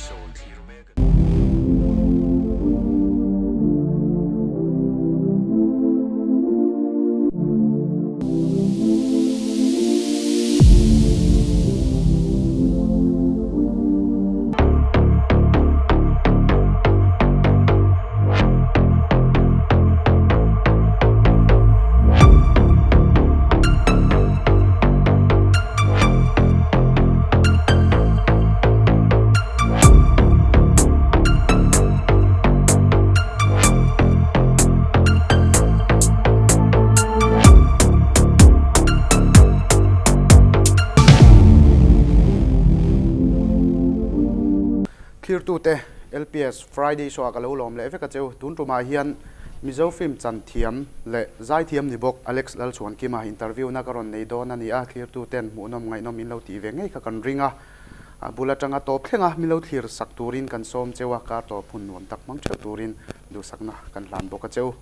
Show thlir mek a ni. Thlirtute LPS Friday show ah ka lo lawm leh vek a cheu. Tun tumah hian Mizo film chan thiam leh zai thiam ni bawk Alex Lalchhuankima interview na ka rawn nei dawn a ni a, thlirtuten hmuhnawm ngaihnawm in lo tih ve ngei kha kan ring a. A bul atanga tawp thleng a milo thlir sak turin kan sawm cheu a, kar tawp hun nuam tak hmang theuh turin duhsakna kan hlan bawk a cheu.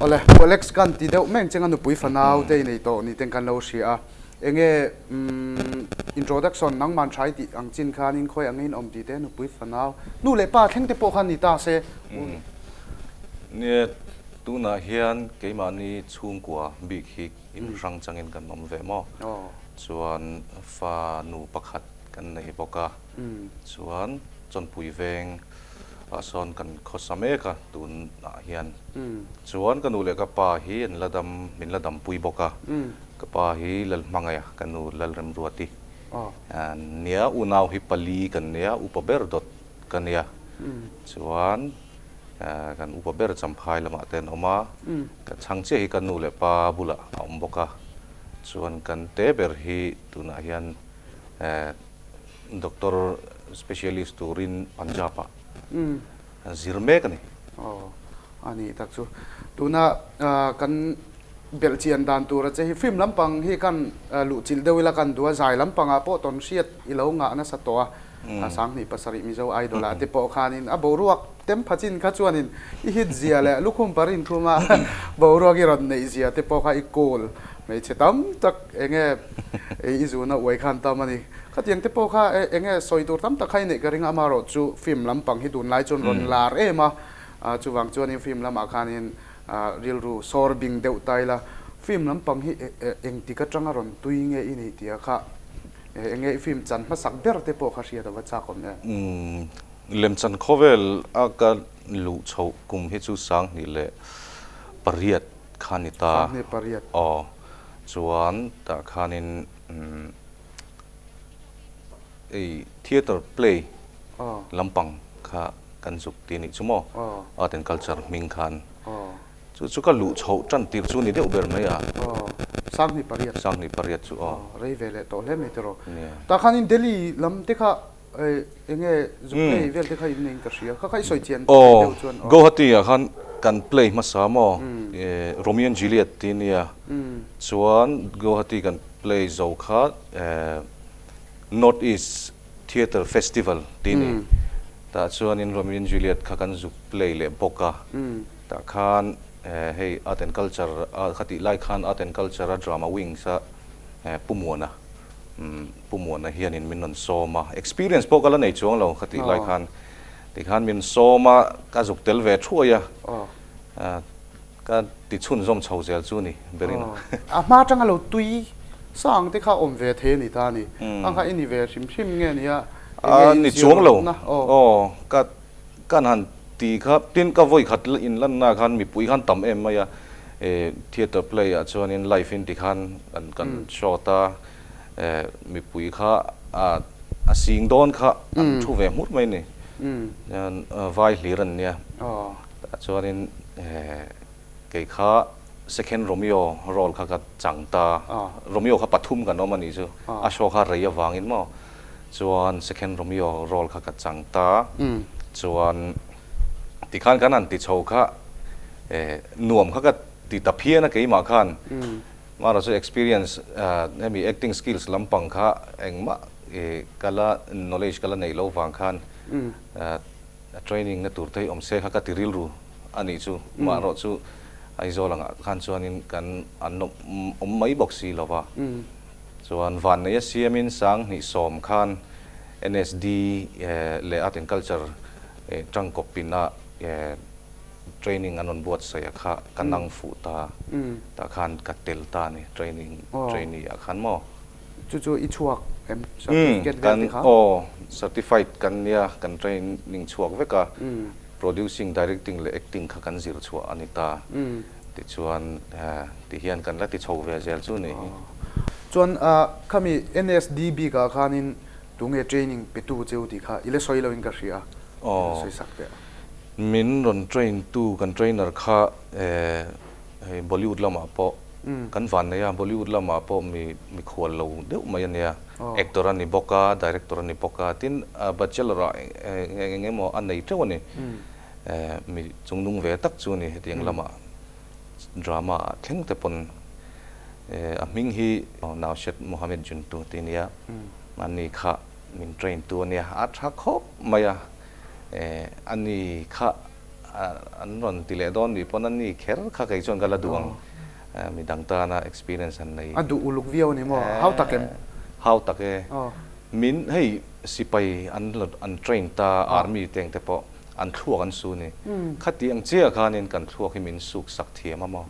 Awle, Pu Alex kan ti deuh meng cheng a nupui fanau te i nei tawh ni ten kan lo hria a. Enge introduction nangman tha i tih ang chin khanin khawi ang in awm tih te nupui fanau nu leh pa thleng te pawh khan ni ta se. Nia, tunah hian keimahni chhungkua bik hi in hrang changin kan awm ve maw? Chuan fa nu pakhat kan nei bawk a, chuan Chawnpui veng ah sawn kan khawsa mek a tunah hian. Chuan ka nu leh ka pa hi an la dam, min la dampui bawk a. Ka pa hi Lalhmangaih a, ka nu Lalremruati. Nia, unau hi pali kan nia, upa ber dawt ka nia. Chuan kan upa ber Champhai lamah te an awm a, ka chhang chiah hi ka nu leh pa bulah a awm bawk a. Chuan kan te ber hi tunah hian Doctor specialist turin Punjab-ah zir mek a ni. Aw, a nih tak chu. Tuna kan belh chian dan tur a che hi film lampang hi kan luh chilh deuh ila kan duh a, zai lampangah pawh tawn hriat i lo ngah nasa tawh a, 2007 Mizo Idol ah te pawh khanin a boruak tem pha chin kha chuanin i hit zia leh lukhum parin thuma boruak i rawn neih zia te pawh kha i kawl hmeichhe tam tak enge i zuna uai khan tam a ni. Khatiang te pawh kha enge sawi tur tam tak kha i neih ka ring a, amaherawh chu film lampang hi tunlai chuan rawn lar em a, chuvang chuanin film lamah khanin Rilru sawr bing deuh ta ila, film lampang hi engtik atanga rawn tui nge i nih tia kha enge i film chan hmasak ber te pawh kha hriat a va chak awm em? Umm, lemchan khawvel a ka luh chhoh kum hi chu 2008 kha ni ta. 2008. Aw, chuan tah khanin umm ei theatre play lampang kha kan zuk ti nih chu maw art and culture hming khan chu chu ka luh chhoh tan tir chu ni deuh ber mai a. 28. 28 chu aw. Rei ve leh tawh hle mai tiraw. Tah khanin Delhi lam te kha eng nge zuk play vel te kha in neiin ka hria kha kha i sawi chian theih deuh chuan aw. Guwahati ah khan kan play hmasa maw Romeo and Juliet ti nia chuan Guwahati kan play zo kha North East Theatre Festival tih a ni. Tah chuanin Romeo and Juliet kha kan zuk play leh bawk a. Tah khan hei Art and Culture a kha tih lai khan Art and Culture a Drama Wings a Pu Muana, Pu Muana hianin min rawn sawm a. Experience pawh ka la nei chuang lo kha tih lai khan. Tikhan min sawm a, ka zuk tel ve thuai a. Ka ti chhunzawm chho zel chu ni berin. A hma atanga lo tui sang te kha awm ve thei a ni ta a ni. A kha i ni ve hrim hrim nge nia enge in zir rawhna aw. Aw ka kan han ti kha tin ka vawi khat in lanna khan mipui khan tam em mai a theatre play ah chuanin live in ti khan kan show ta mipui kha a sing dawn kha an thu ve hmur mai ni vai hlir an nia. Tah chuanin kei kha Second Romeo role kha ka chang ta. Romeo kha pathum kan awm a nih chu. A show kha rei avangin maw. Chuan Second Romeo role kha ka chang ta. Chuan tikhan kan han ti chho kha nuam kha ka ti ta phian a keimah khan. Amaherawhchu chu experience hemi acting skills lampang kha engmah ka la knowledge ka la neih loh vang khan training na tur te hi awm se kha ka ti rilru a nih chu. Amaherawhchu Aizawl angah khan chuanin kan an awm mai bawk si lo va. Chuan Vanneia siamin 2010 khan NSD leh Art and Culture tangkawpina training an rawn buatsaih a kha ka nang fuh ta. Tah khan ka tel ta a ni training trainee ah khan maw. Chu chu i chhuak em certificate vel te kha? Aw, certified kan nia, kan training chhuak vek a. Producing, directing leh acting kha kan zir chhuah a ni ta. Tichuan tihian kan la ti chho ve zel chu ni hi. Chuan khami NSD bikah khanin tunge training petu cheu tih kha i la sawi loin ka hria a, i la sawi sak teh. Min rawn train tu kan trainer kha hei Bollywood lamah pawh kan van nei a, Bollywood lamah pawh mi mikhual lo deuh mai a nia. Actor a ni bawk a, director a ni bawk a, tin bachelor ah eng emaw a nei teuh a ni. Mi chungnung ve tak chu a ni hetiang lamah drama ah thleng te pawn a hming hi Naushad Mohammed Juntu tih a nia, ani kha min train tu a nia, a tha khawp mai a, ani kha an rawn ti leh dawn nih pawn ani kher kha kei chuan ka la duh ang, midang tana experience an nei. A duh uluk viau a ni maw? Hau tak em? Hau tak e. Min hei sipai an an train ta army te ang te pawh an thluak an su ni. Khati ang chiah khanin kan thluak hi min suk sak thiam a maw?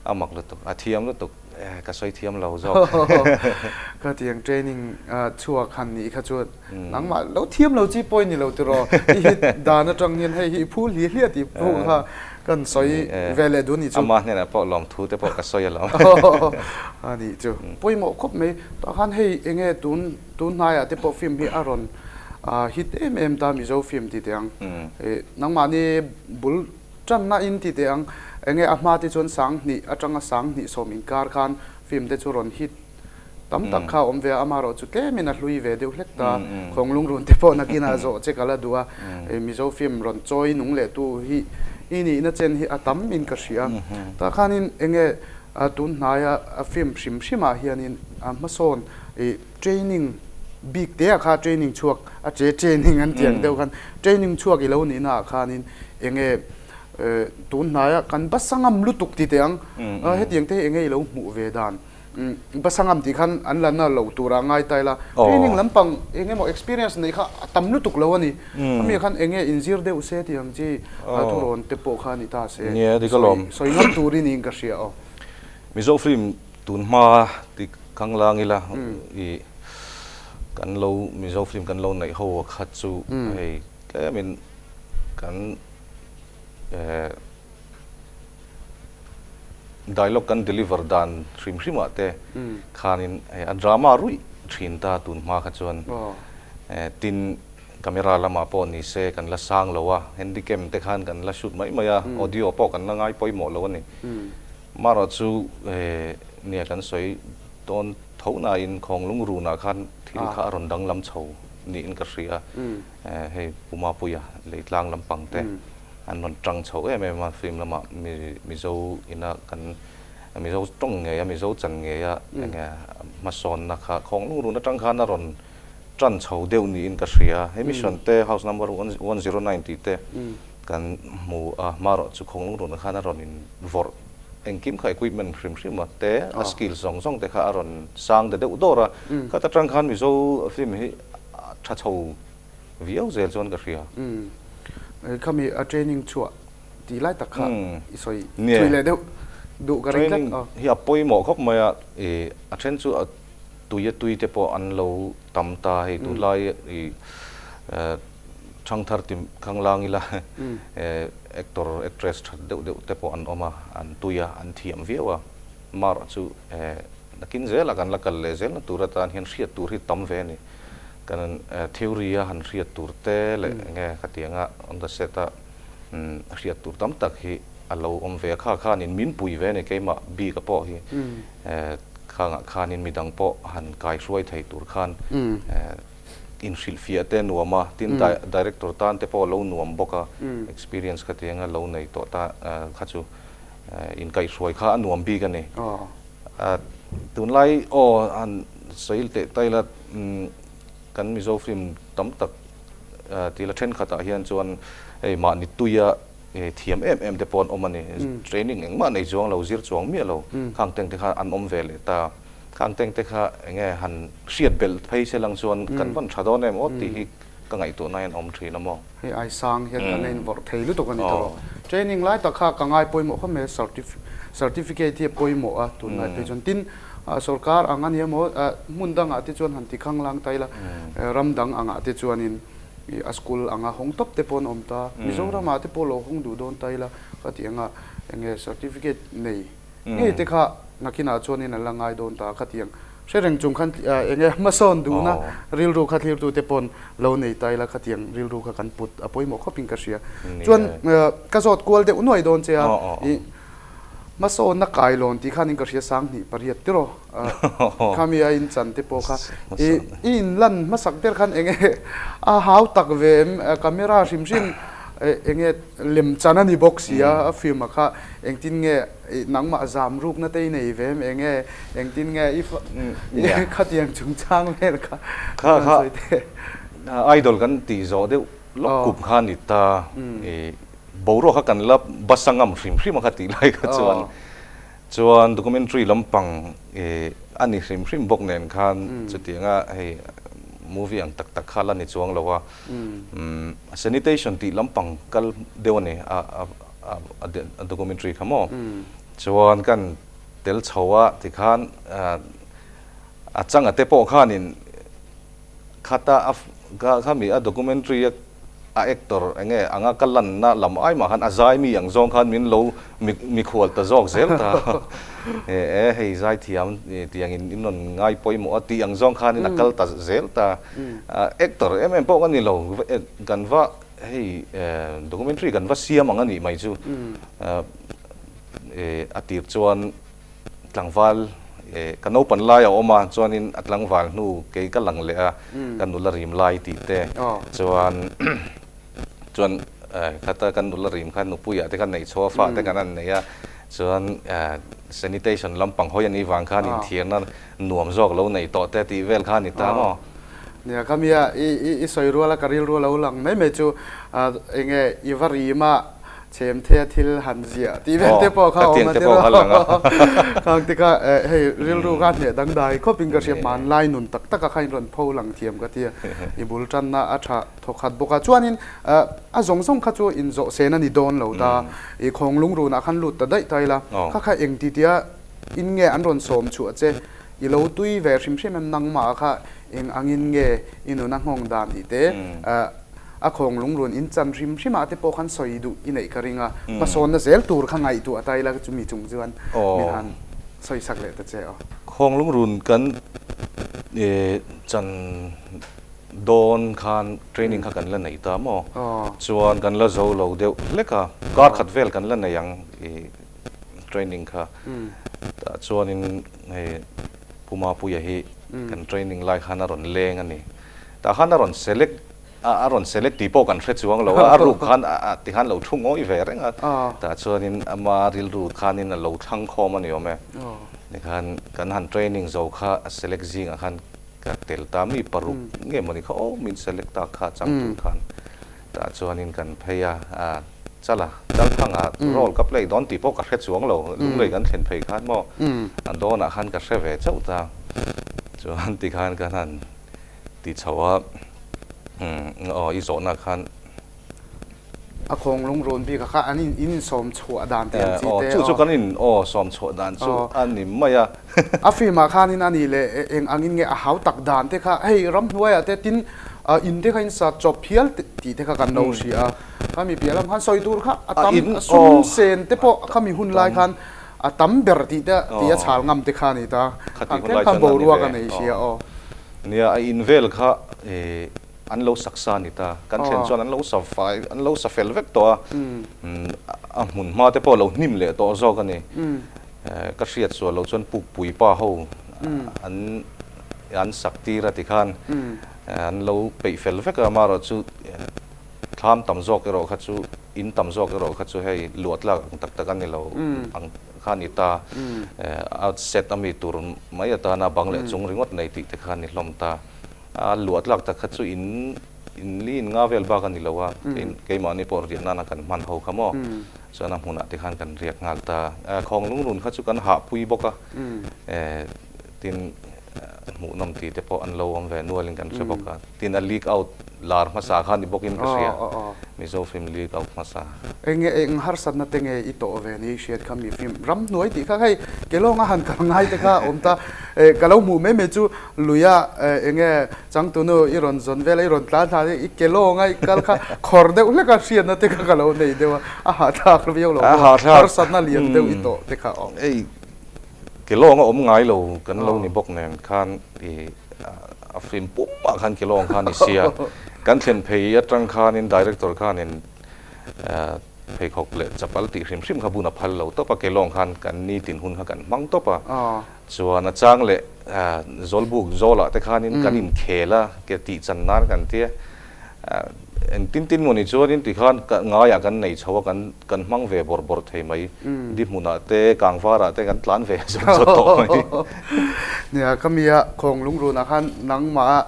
A mak lutuk, a thiam lutuk ka sawi thiam lo zawk. Khatiang training chhuak han nih kha chuan nangmah lo thiam lo chi pawh i ni lo tiraw? I hit dan atang hian hei hi i phul hliah hliah tih pawh kha kan sawi ve leh duh a nih chu. Ama hnenah pawh lawmthu te pawh ka sawi alawm. A nih chu. Pawimawh khawp mai. Tah khan hei enge tun tun hnaiah te pawh film hi a rawn hit em em ta Mizo film ti teh ang. Nangmahni bul tanna in ti teh ang. Enge a hma te chuan 2000 atanga 2010 inkar khan film te chu rawn hit tam tak kha a awm ve a, amaherawh chu tlemin a hlui ve deuh hlek ta. Khawnglungrun te pawh nakinah zawh che ka la duh a, Mizo film rawn chawi nung leh tu hi i nihna chen hi a tam in ka hria. Tah khanin enge tun hnaia a film hrim hrimah hianin hmasawn i training bik te ah kha training chhuak a che training an tih ang deuh khan training chhuak i lo nihna ah khanin enge tun hnaia kan basangam lutuk ti teh ang hetiang te hi enge i lo hmuh ve dan. Basangam tih khan an la na lo tura ngai ta ila, training lampang eng emaw experience neih kha a tam lutuk lo a ni. Ami khan eng nge inzir deuh se tih ang chi thurawn te pawh kha ni ta se, sawi ngam turin niin ka hria aw. Mizo film tun hma ti khang lang ila i kan lo Mizo film kan lo neih ho a kha chu hei tlemin kan Dialogue kan deliver dan hrim hrim ah te khanin a drama ruih thin ta tun hma kha chuan tin camera lamah pawh ni se kan la sang lo a, handycam te khan kan la shoot mai mai a, audio pawh kan la ngai pawimawh lo a ni. Marawh chu nia kan sawi dawn tho nain Khawnglung runah khan thil kha a rawn danglam chho niin ka hria, hei Pu Mapuia Leitlang lampang te. An rawn tang chho em em a, film lamah Mizo ina kan Mizo tawng ngei a, Mizo chan ngei a enge hmasawnna kha khawnglung run atang khan a rawn tan chho deuh niin ka hria. He mission te house number 109 tih te kan hmu a, hmarawh chu khawnglung run khan a rawn in vawrh engkim kha equipment hrim hrim a te a skills zawng zawng te kha a rawn sang ta deuh dawr a, khata tang khan Mizo film hi a tha chho viau zel chuan ka hria. Umm khami a training chhuah tih lai tak kha i sawi thui leh deuh duh ka ring tlat. Training hi a pawimawh khawp mai a, i a then chu a tui a tui te pawh an lo tam ta hei tunlai i thangthar ti khanglang ila actor actress that deuh deuh te pawh an awm a, an tui a an thiam viau a, marawh chu nakin zela kan la kal leh zelna tur atan hian hriat tur hi tam ve a ni. Kan theory a han hriat tur te leh enge khatianga on the set a hriat tur tam tak hi a lo awm ve a, kha khanin min pui ve a ni keimah bika pawh hi khangah khanin midang pawh han kaihruai thei tur khan inhrilhfiah te nuam a, tin director tan te pawh a lo nuam bawk a, experience kha tianga lo nei tawh ta kha chu inkaihhruai kha a nuam bik a ni. Tunlai aw han sawi teh ta ila kan Mizo film tam tak tila thenkhatah hian chuan hei mahni tuia thiam em em te pawh an awm a ni. Training engmah nei chuang lo, zir chuang miah lo khang teng te kha an awm ve leh ta. Khang teng te kha enge han hriat belh phei se lang chuan kan van tha dawn em aw tih hi ka ngaihtuahna hian a awm thin a maw? Hei ai sang hian kan la invawrh thei lutuk a ni tawh. Training lai tak kha ka ngai pawimawh khawp mai a, certificate hi a pawimawh a tunlai phei chuan. Tin, sorkar ang a ni emaw hmun dangah te chuan han ti khanglang ta ila, ram dang angah te chuanin a school anga hawng tawp te pawh an awm ta. Mizoramah te pawh lo hawng duh dawn ta ila ka tih anga enge certificate nei ngei te kha nakinah chuanin an la ngai dawn ta ka tih ang. Hre reng chung khan enge hmasawn duhna rilru kha thlirtute pawn lo nei ta ila khatiang rilru kha kan put a pawimawh khawpin ka hria. Chuan ka zawt kual deuh nuai dawn che a, i hmasawnna kailawn tih khanin ka hria 2008 tiraw khami a inchan te pawh kha i i inlan hmasak ber khan enge a hau tak ve em camera hrim hrim enge lem chan a ni bawk si a, a film ah kha engtin nge I nangmah zam rukna te i nei ve em eng e? Engtin nge i khatiang chungchang vel kha kan sawi teh? Kha kha idol kan tih zawh deuh lawk kup kha a ni ta. I boruak kha kan la basa ngam hrim hrim a kha tih lai kha chuan chuan documentary lampang i a ni hrim hrim bawk nen khan chutianga hei movie ang tak tak kha la ni chuang lo a. Sanitation tih lampang kal deuh a ni a. A documentary kha maw chuan kan tel chho a tikhan a changa te pawh khanin khata a khami a documentary a actor enge anga ka lanna lam ai mah khan a zai mi ang zawng khan min lo mikhual ta zawk zel ta e hei zai thiam tiangin in rawn ngai pawimawh a tih ang zawng khanin a kal ta zel ta actor em em pawh ka ni lo kan va Hei documentary kan va siam ang a nih mai chu a tir chuan tlangval ka naupan lai a awm a chuanin a tlangval hnu kei ka lang leh a ka nula rim lai tih te chuan chuan khata kan nula rim kha nupuiah te khan neih chho a fate kan han nei a chuan sanitation lampang hawi a nih vang khan inthiarna nuam zawk lo nei tawh te tih vel kha a ni ta maw? Nia, ka mia i i i sawi ruala ka rilru lo lang mai mai chu enge i va rim a chhem the thil han ziah tih vel te pawh kha a awm a tiraw? Khang te kha hei rilru kha hneh dangdai khawpin ka hria hmanlai nun tak taka kha in rawn pho lang thiam ka ti a, i bul tanna a tha thawkhat bawk a. Chuanin a zawng zawng kha chu inzawh sen a ni dawn lo ta, i khawng lungrunah khan lut ta daih ta ila, kha kha engti tia In nge an rawn sawm chhuah che? I lo tui ve hrim hrim em nangmah kha eng angin nge i nun a nghawng dan tih te a khawng lungrun in chan hrim hrim ah te pawh khan sawi duh i neih ka ring a, hmasawnna zel tur kha ngaihtuah ta ila chumi chung chuan min han sawi sak leh ta che aw. Khawng lungrun kan chan dawn khan training kha kan la nei ta maw? Chuan kan la zo lo deuh hlek a, kar khat vel kan la nei ang i training kha tah chuanin hei Pu Mapuia hi kan training lai khan a rawn leng a ni. Tah khan a rawn select a rawn select tih pawh kan hre chuang lo a, a ruk khan ti khan lo thu ngawi ve reng a, tah chuanin ama rilru khanin a lo thlang khawm a ni awm e. Tikhan kan han training zo kha a select zingah khan ka tel ta mi paruk nge mawni kha aw min select ta kha chang tur khan Tah chuanin kan phei a, a chala Chalthanga role ka play dawn tih pawh ka hre chuang lo, lunglei kan thlen phei khan maw a dawnah khan ka hre ve chauh ta. Chuan tikhan kan han ti chho a, aw i zawhna khan. A khawng lungrun bik a kha an in insawm chhuah dan tih ang chi te. Chu chu kan in aw sawm chhuah dan chu a ni mai a. A film ah khanin a nih leh eng angin nge a hau tak dan te kha hei ramhnuaiah te tin in te kha in sa chawp hial tih te kha kan lo hria a, khami piah lam khan sawi tur kha a tam a sum sen te pawh khami hun lai khan a tam ber tih te tih a chhal ngam te kha a ni ta, khang thleng khan boruak a nei hria aw. Nia a in vel kha. an lo sak sa a ni ta. Kan thlen chuan an lo sa fai, an lo sa fel vek tawh a, a hmun hma te pawh a lo hnim leh tawh zawk a ni. Ka hriat sual loh chuan Pukpui pa ho an an sak tir a tikhan an lo peih fel vek a, amaherawhchu thlam tam zawk erawh kha chu in tam zawk erawh kha chu hei luah tlak ang tak tak a ni lo ang kha a ni ta. A set a mi tur mai atana bang leh chung ringawt nei tih te kha a ni hlawm ta. A luah tlak tak kha chu in in li in nga vel bak a ni lo a, keimahni pawh riah nana kan hman ho kha maw, chuan a hmunah te khan kan riak nghal ta. Khawng lungrun kha chu kan hahpui bawk a, tin hmuhnawm tih te pawh an lo awm ve nualin kan hre bawk a, tin a leak out lar hmasa kha ni bawkin ka hria, Mizo film leak out hmasa. Enge eng harsatna te nge i tawh ve ni hriat kha mi film ramhnuai tih kha hei Kelawng a han kal ngai te kha awm ta, ka lo hmuh mai mai chu Luia enge changtunu i rawn zawn vel a, i rawn tlan thla i ke lawng a i kal kha khawr deuh hlek a hriatna te kha ka lo nei deuh a, a hahthlak viau lo maw, harsatna lian deuh i tawh te kha awm. Hei ke lawng a awm ngai lo kan lo ni bawk nen khan i a film pumah khan ke lawng kha a ni sia, kan thlen phei atang khanin director khanin pheikhawk leh chapal tih hrim hrim kha bun a phal lo tawp a, ke lawng khan kan nitin hun kha kan hmang tawp a. Chuan a chang leh Zawlbuk Zawlah te khanin kan inkhel a, ke tih chan nan kan tia. Engtin tin maw ni chuanin tikhan ngaiah kan nei chho a, kan kan hmang ve bawrh bawrh thei mai. Di hmunah te, kangvarah te kan tlan ve zawt zawt tawh mai. Nia, ka mia khawng lungrunah khan nangmah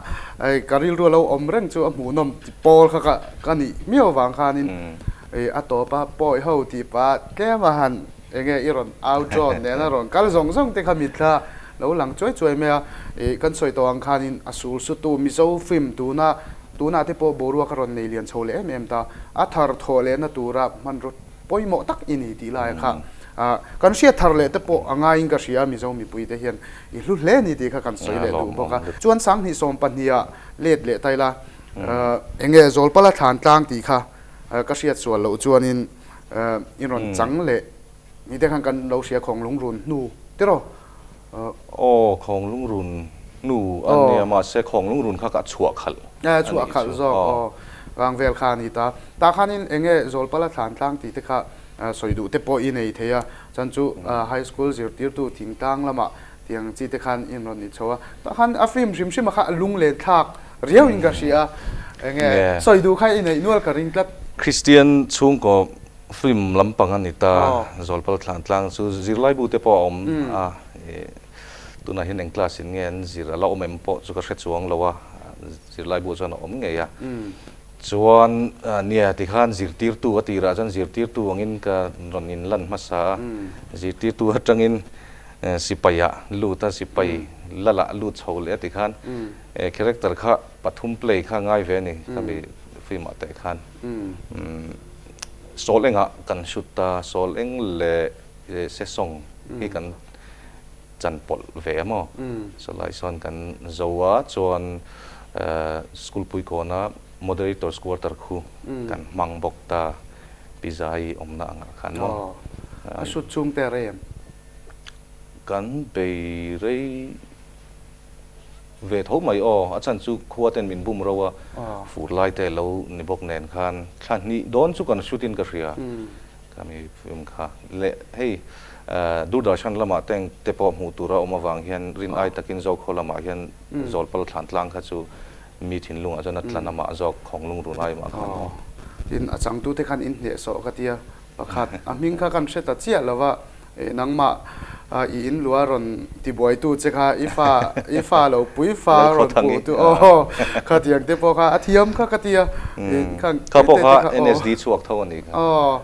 ka rilru a lo awm reng chu a hmuhnawm pawl kha ka ka nih miau avang khanin a tawp a, pawi ho tih pah tlem a han Enge i rawn au ṭawn nen a rawn kal zawng zawng te kha mitthla lo lang chuai chuai mai a, ih kan sawi tawh ang khanin a sul sutu Mizo film tuna tunah te pawh boruak a rawn nei lian chho leh em em ta, a thar thawh lehna tura hmanraw pawimawh tak i ni tih laia kha ah kan hriat thar leh te pawh a ngaiin ka hria a Mizo mipui te hian i hlu hle ni tih kha kan sawi leh duh bawk a. Chuan 2020 ah let leh ta ila enge Zawlpala thlan tlang tih kha ka hriat sual loh chuanin I rawn chang leh ni te khan kan lo hria khawng lungrun hnu tiraw? Aw, khawng lungrun hnu a nia, mahse khawng lungrun kha ka chhuah khalh a nih chu. Chhuah khalh zawk aw, vang vel kha a ni ta. Tah khanin eng nge Zawlpala thlan tlang tih te kha sawi duh te pawh i nei thei a, chuan chu high school zirtirtu thingtlang lamah tiang chi te khan in rawn ni chho a, tah khan a film hrim hrim a kha a lunglen thlak riau in ka hria a, enge sawi duh kha i neih nual ka ring tlat. Kristian chhungkaw film lampang a ni ta, Zawlpal thlan tlang chu zirlaibu te pawh a awm a, tunah hian eng class in nge an zir a la awm em pawh chu ka hre chuang lo a, zirlaibu chuan a awm ngei a, chuan nia tikhan zirtirtu a tirah chuan zirtirtu angin ka rawn inlan hmasa a, zirtirtu atangin Sipai ah lut a, sipai lal ah lut chho leh a ti khan character kha pathum play kha ngai ve a ni khami film ah teh khan. Sawl eng ah kan shoot ta, sawl eng leh sesawng hi kan chan pawlh ve a maw. Chulai sawn kan zo a, chuan school puikawna moderator's quarter khu kan hmang bawk ta, pizza i awmna angah khan maw. A shoot chhung te a rei em? Kan bei rei ve tho mai aw, a chhan chu khua ten min bum ro a, fur lai te lo ni bawk nen khan thla hnih dawn chu kan shoot in ka hria khami film kha leh hei Doordarshan lamah teng te pawh hmuh tur a awm avang hian rin ai takin Zokhaw lamah hian Zawlpal thlan tlang kha chu mi thinlungah chuan a tla namah zawk khawng lungrun ai mah khan aw. Tin a changtute khan in hnehsawh ka tia Pakhat, a hming kha kan hre ta chiah lo va, nangmah i in lua rawn tibuaitu che kha i fa, i fa lo pui fa rawn puh tu aw, khatiang te pawh kha a thiam kha ka ti a, Kha pawh kha NSD chhuak tho a nih kha. Aw,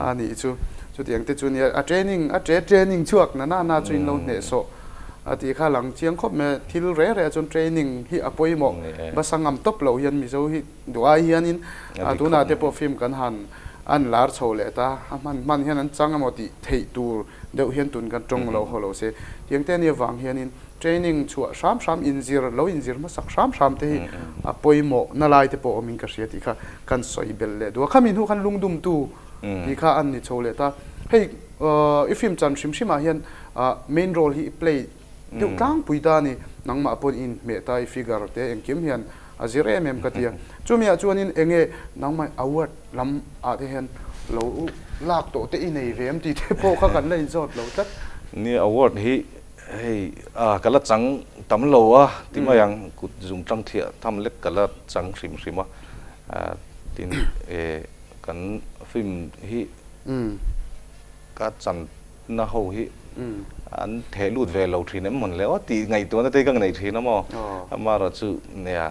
a nih chu. Chutiang te chu nia, a training, a tre training chhuak na na na chu in lo hnehsawh a tih kha lang chiang khawp mai a, thil reh reh ah chuan training hi a pawimawh, basa ngam tawp loh hian Mizo hi duh ai hianin tunah te pawh film kan han An lar chho leh ta, a hman hman hian an chang emaw tih theih tur deuh hian tun kan tawng lo haw lo se. Tiang te ania vang hianin training chhuah hram hram inzir lo inzir hmasak hram hram te hi a pawimawh na lai te pawh awmin ka hria tih kha kan sawi belh leh duh a. Khami hnu khan lungdumtu tih kha an ni chho leh ta. Hei i film chan hrim hrimah hian main role hi i play deuh tlangpui ta a ni. Nangmah pawhin i inhmeh ta i figure te engkim hian. a zir em em ka ti a. Chumi ah chuanin enge nangmah award lam ah te hian lo lak tawh te i nei ve em tih te pawh kha kan la inzawt lo tlat. Nia award hi hei a ka la chang tam lo a ti mai ang, kut zung tang thiah tham lek ka la chang hrim hrim a, tin e kan film hi ka chan na ho hi an theh lut ve lo thin em mawn le aw tih ngaihtuahna te hi ka nei thin a maw? Amaherawh chu nia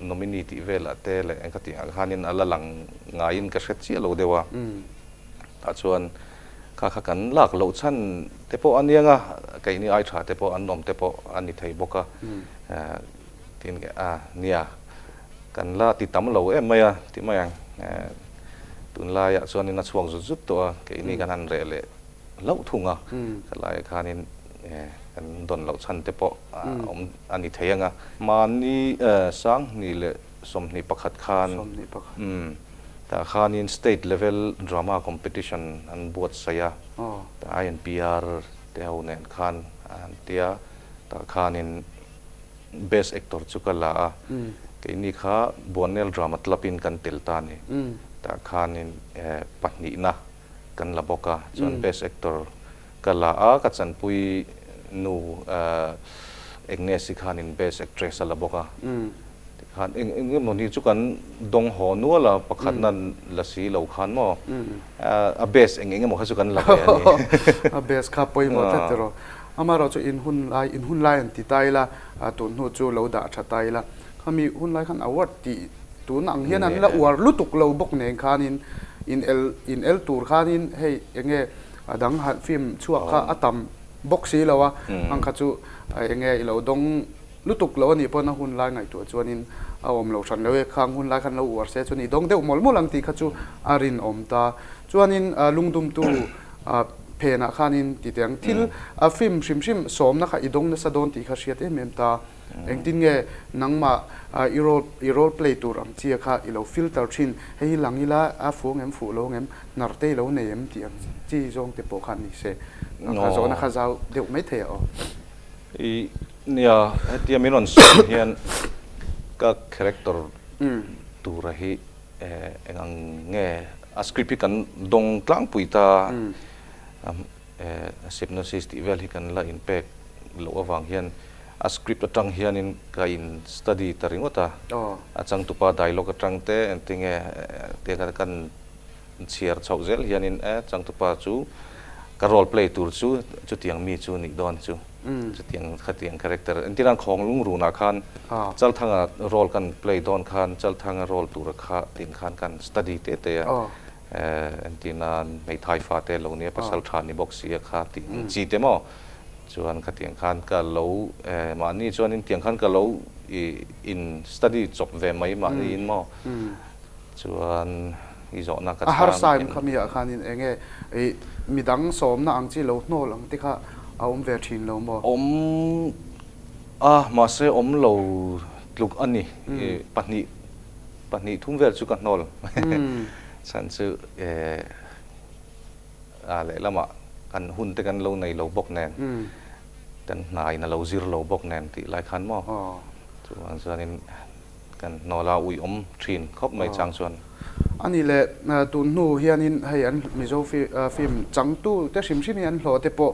nominee tih velah te leh engkha tih ang khanin a la lang ngaiin ka hre chiah lo deuh a. Tah chuan kha kha kan lak loh chhan te pawh a niang a, keini ai tha te pawh an awm te pawh a ni thei bawk a. Tin a nia kan la ti tam lo em mai a ti mai ang. Tunlaiah chuanin a chhuak zut zut tawh a, keini kan han reh leh hlauh thung a, helaiah khanin kan dawn loh chhan te pawh a awm a ni thei ang a. Mahni 2021 khan tah khanin state level drama competition an buatsaih a, INPR te ho nen khan an tia, tah khanin Best Actor chu ka la a, keini kha Buannel Drama Club in kan tel ta a ni. Tah khanin pahnihna kan la bawk a, chuan Best Actor ka la a, ka chanpui nu Agnes-i khanin Best Actress a la bawk a. Tikhan eng eng emaw ni chu kan dawng haw nual a, pakhatna la si lo khan maw a best eng eng emaw kha chu kan la ve a ni. A best kha pawimawh tlat tiraw. Amaherawh chu in hun lai, in hun lai an ti ta ila, tun hnu chu lo dah tha ta ila. Khami hun lai khan award tih tun ang hian an la uar lutuk lo bawk nen khanin in el in el tur khanin hei enge a dang han film chhuak kha a tam bawk si lo a, ang kha chu enge i lo dawng lutuk lo a nih pawn a hun lai ngaihtuah chuanin a awm lo hran lo e, khang hun lai khan lo uar se chuan i dawng deuh mawlh mawlh ang tih kha chu a rinawm ta. Chuanin lungdumtu phenah khanin ti teh ang thil a film hrim hrim sawmna kha i dawng nasa dawn tih kha hriat em em ta. Engtin nge nangmah i role i role play tur ang chia kha i lo filter thin, hei hi lang ila a fuh ang em fuh lo ang em, hnar te i lo nei em tih ang chi zawng te pawh khan ni se. Kha zawhna kha zau deuh mai thei a aw. I nia hetia min rawn sawi hian ka character tura hi eng ang nge a script hi kan dawng tlangpui ta a synopsis tih vel hi kan la inpek loh avang hian a script atang hianin ka in study ta ringawt a, a changtupa dialogue atang te engtinge tia kan chhiar chhoh zel hianin e changtupa chu ka role play tur chu chutiang mi chu nih dawn chu chutiang khatiang character entirang khawng lungrunah khan Chalthanga role kan play dawn khan Chalthanga role tura kha tin khan kan study te te a entirnan hmeithai fa te lo nia pasal tha ni bawk si a kha tih ang chi te maw chuan khatiang khan ka lo mahni chuanin tiang khan ka lo in study chawp ve mai mahni in maw. Chuan i zawhna ka chhang. A harsa em kha mi ah khanin eng nge i midang sawmna ang chi lo hnawl ang te kha a awm ve thin lo maw? Awm a, mahse awm lo tluk a ni. I pahnih, pahnih thum vel chu ka hnawl. Chhan chu a lehlamah kan hun te kan lo nei lo bawk nen, kan hna in a lo zir lo bawk nen tih lai khan maw? Chuvang chuanin Kan hnawla ui awm thin khawp mai chang chuan. A nih leh tun hnu hianin hei an Mizo film changtu te hrim hrim hi an hlawh te pawh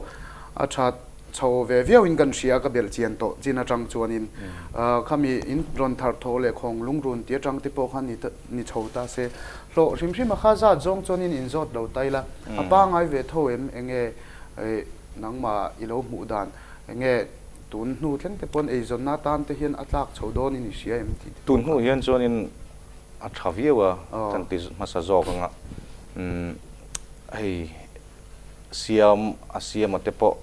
a tha chho ve viauin kan hria ka belh chian tawh chin atang chuanin khami in rawn thar thaw leh khawng lungrun tih atang te pawh kha ni chho ta se hlawh hrim hrim a kha zat zawng chuanin in zawt lo ta ila a pangai ve tho em enge nangmah i lo hmuh dan enge Tun hnu thleng te pawn eizawnna atan te hian a tlak chho dawnin i hria em tih te pawh. Tun hnu hian chuanin a tha viau a, kan ti hmasa zawk anga hei siam a siama te pawh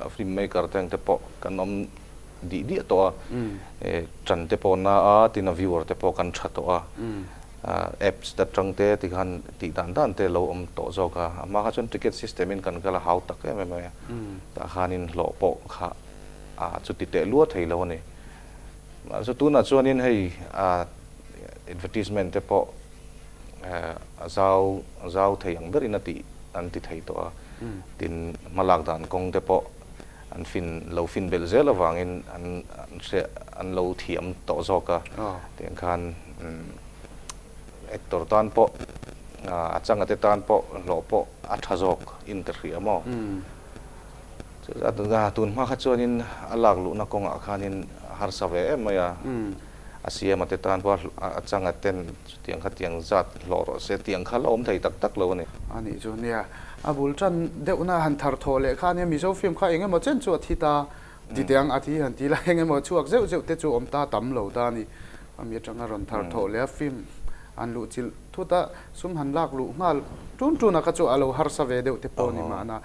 a film maker te ang te pawh kan awm dih diah tawh a, ṭan te pawh na a tin a viewer te pawh kan ṭha tawh a, apps atang te tikhan tih dan dan te lo awm tawh zawk a, a hma kha chuan ticket system in kan kal a hau tak em em mai a, tah khanin hlawh pawh kha a chuti teh lua thei lo a ni. Mahse tunah chuanin hei advertisement te pawh a zau zau thei ang berin a tih an ti thei tawh a, tin hmalak dan kawng te pawh. An fin lo fin belh zel avangin an hriat an lo thiam tawh zawk a, tiang khan actor tan pawh a changa te tan pawh hlawh pawh a tha zawk in ka hria maw. Tun hma kha chuanin a lak luhna kawngah khanin a harsa ve em mai a, a siama te tan pawh a changa ten chutiang kha tiang zat hlawh rawh se tiang kha la awm thei tak tak lo a ni. A nih chu nia, a bul tan deuhna han thar thawh leh kha ania Mizo film kha eng emaw chen chu a thi ta ti teh ang a thi han ti la eng emaw chhuak zeuh zeuh te chu awm ta tam lo ta a ni. Ami atanga rawn thar thawh leh a film an luh chilh thut a, sum han lak luh nghal tun tun a kha chu a lo harsa ve deuh te pawh a ni mahna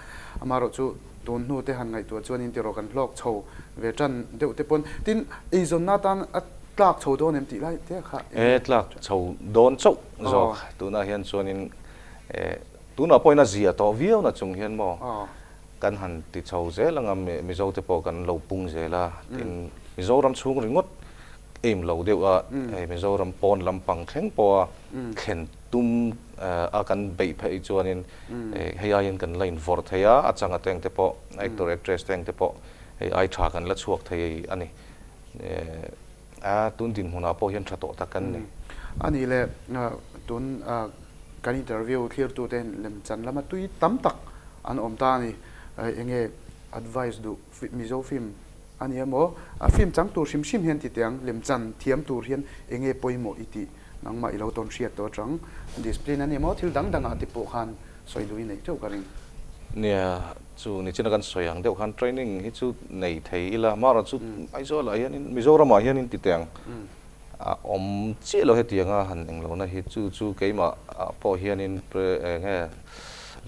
amaherawh chu tun hnu te han ngaihtuah chuan in tiraw kan hlawk chho ve tan deuh te pawn tin eizawnna atan a tlak chho dawn em tih lai te kha E tlak chho dawn chauh zawk tunah hian chuanin e tunah pawhin a zia tawh viau na chung hian maw kan han ti chho zel anga Mizo te pawh kan lo pung zel a tin Mizoram chhung ringawt aim lo deuh a, hei Mizoram pawn lampang thleng pawha thlen tum a kan beih phei chuanin hei aiin kan la invawrh thei a, a changa teng te pawh actor actress teng te pawh hei ai tha kan la chhuak thei a ni. A tun dinhmunah pawh hian tha tawh tak kan ni. A nih leh tun kan interview thlirtute hian lemchan lama tui tam tak an awm ta a ni. Enge advice duh Mizo film A ni emaw, a film chang tur hrim hrim hian ti teh ang, lemchan thiam tur hian eng nge pawimawh i tih nangmah i lo tawn hriat tawh atang discipline a ni emaw thil dang dangah te pawh khan sawi duh i neih teuh ka ring. Nia, chu nichina kan sawi ang deuh khan training hi chu nei thei ila, amaherawh chu Aizawl ah hianin Mizoram ah hianin ti teh ang, a awm chiah lo hetianga han englohna hi chu chu keimah ah pawh hianin eng nge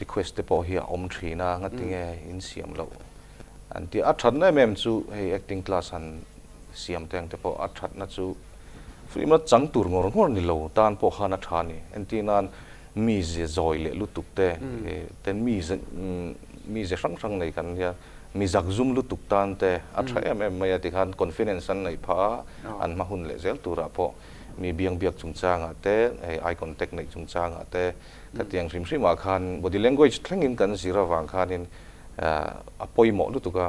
request te pawh hi a awm thin a, ngatinge in siam loh An ti a thatna em em chu hei acting class han siam te ang te pawh a thatna chu film a chang tur ngawr ngawr ni lo tan pawh khan a tha a ni. Entir nan mi ze zawi leh lutuk te ten mi ze mi ze hrang hrang nei kan nia mi zak zum lutuk tan te a tha em em mai a tikhan confidence an neih phah a an hma hun leh zel turah pawh mi biang biak chungchangah te hei eye contact neih chungchangah te khatiang hrim hrimah khan body language thlengin kan zir avang khanin a pawimawh lutuk a,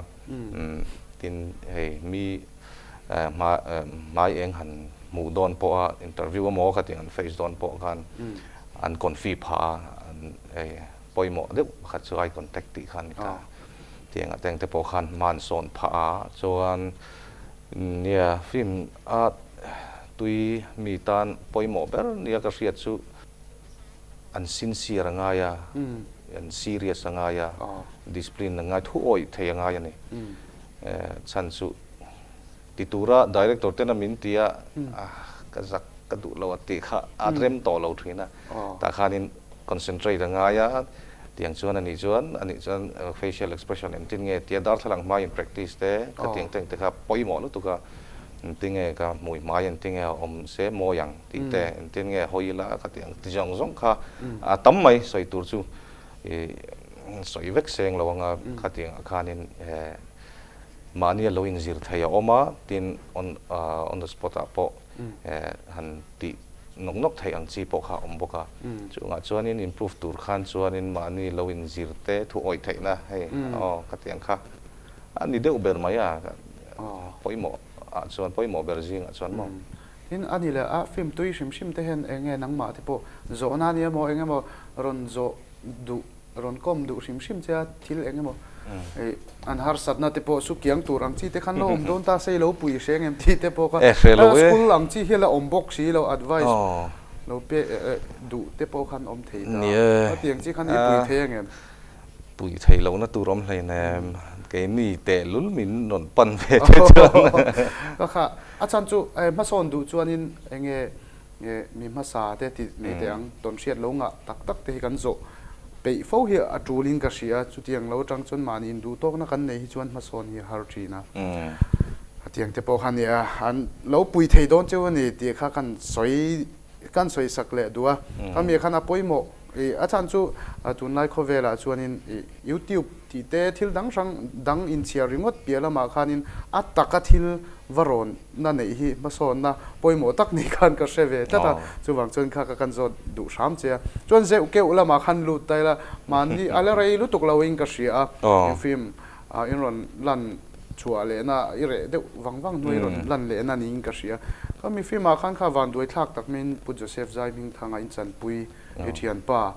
tin hei mi hmai eng han hmuh dawn pawh a interview emaw khatiang an face dawn pawh khan an confi phah a, an hei pawimawh deuh pakhat chu eye contact tih kha a ni ta. Tiangah te engte pawh khan hma an sawn phah a, chuan nia film a tui mi tan pawimawh ber nia ka hriat chu An sincere a ngai a, an serious a ngai a, discipline a ngai, thu awih thei a ngai a ni. Chhan chu ti tura director tena min ti a, ka zak ka duh lo a tih kha a rem tawh lo thin a. Tah khanin concentrate a ngai a, tiang chuan a nih chuan a nih chuan facial expression engtin nge tia darthlalang hmaiin practice te khatiang te engte kha pawimawh lutuk a, engtin nge ka hmui hmai engtin nge a awm se mawi ang. Tih te engtin nge hawi ila ka tih ang ti zawng zawng kha a tam mai sawi tur chu i sawi vek seng lo anga khatiang ah khanin mahni a lo inzir thei a awm a tin on on the spot ah pawh han tih nawk nawk theih ang chi pawh kha a awm bawk a chungah chuanin improve tur khan chuanin mahni lo inzir te thu awih theihna hei aw khatiang kha a ni deuh ber mai a pawimawh ah chuan pawimawh ber zingah chuan maw. Tin, a ni leh a film tui hrim hrim te hian eng nge nangmah te pawh zawhna a ni emaw eng emaw rawn zawh duh, rawn kawm duh hrim hrim che a, thil eng emaw ih an harsatna te pawh su kiang tur ang chi te khan lo awm dawn ta se i lo pui hreng em tih te pawh kha school ang chi hi la awm bawk si lo advice lo pe duh te pawh khan awm thei ta a, tiang chi khan i pui thei ang em? Pui thei lohna tur awm hleinem, keini tehlul min rawn pan ve te chuan. Ka kha, a chhan chu hmasawn duh chuanin enge mi hmasa te tih mai teh ang, tawn hriat lo ngah tak tak te hi kan zawh peih fo hi a tulin ka hria, chutiang lo atang chuan mahni induh tawkna kan nei hi chuan hmasawn hi a har thin a. Hetiang te pawh kha nia, an lo pui thei dawn cheu a ni tih kha kan sawi Kan sawisak leh duh a, khami khan a pawimawh i a chhan chu tunlai khawvelah chuanin i YouTube tih te thil dang hrang dang inchhiar ringawt piah lamah khanin a taka thil va rawnna neih hi hmasawnna pawimawh tak ni khan ka hre ve tlat a, chuvang chuan kha ka kan zawt duh hram che a. Chuan zeuh keuh lamah khan lut ta ila mahni a la rei lutuk loin ka hria a, film. In rawn lan chhuah lehna i reh deuh vang vang hnuai rawn lan lehna niin ka hria. Kha mi film ah khan kha vanduai thlak tak maiin Pu Joseph Zaihmingthanga in chanpui i thianpa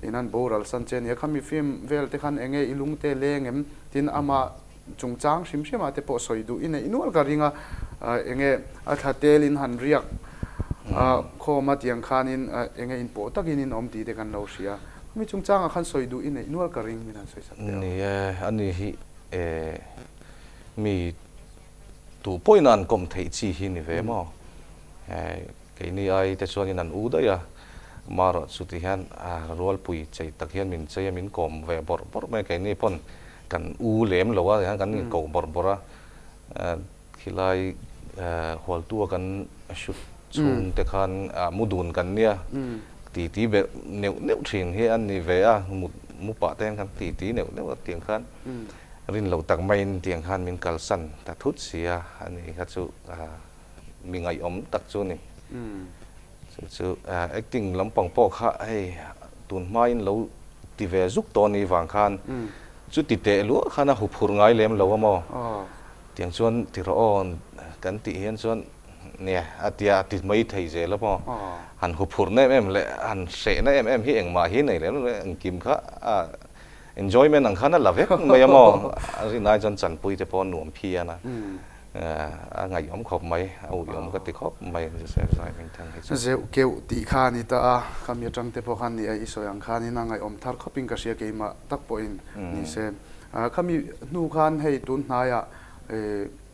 in an boral san che a nia. Kha mi film vel te khan enge i lungte leng em? Tin ama chungchang hrim hrim ah te pawh sawi duh i neih nual ka ring a, enge a thla tel in han riak khawm a tiang khanin enge inpawh takin in awm tih te kan lo hria. Mi chungchangah khan sawi duh i neih nual ka ring min han sawi sak teh ang. Ni e, ani hi e mi duh pawhin an kawm theih chi hi ni ve maw? Keini ai te chuanin an u daih a, marawh chu ti hian rualpui chei tak hian min chei a, min kawm ve bawrh bawrh mai a, keini pawn kan u lem lo a, tihian kan inkoh bawrh bawrh a, khilai hualtu a kan shoot chhung te khan mu dun kan nia, titi berh neuh neuh thin hi a ni ve a, mut mu pah te hian kan titi neuh neuh a tiang khan rin lo tak maiin tiang khan min kalsan ta thut si a, ani kha chu. Mi ngaihawm tak chu a ni. Chu chu acting lampang pawh kha hei tun hmain lo ti ve zuk tawh a nih vang khan chuti teh luah khan a huphurh ngai lem lo a maw? Tiang chuan ti rawh aw kan tih hian chuan nia a tia a ti mai thei zel a maw? Han huphurhna em em leh han hrehna em em hi engmah hi nei lem lo engkim kha a enjoyment ang khan a la vek mai a maw? A rinai chuan chanpui te pawh a nuam phian a. A ngaihawm khawp mai, a uiawm ka ti khawp mai Joseph Zaihmingthang hi chu. Zeuh keuh tih kha a ni ta a, khami atang te pawh khan ni a, i sawi ang khanin a ngaihawm thar khawpin ka hria keimah tak pawhin ni se. Khami hnu khan hei tun hnaiah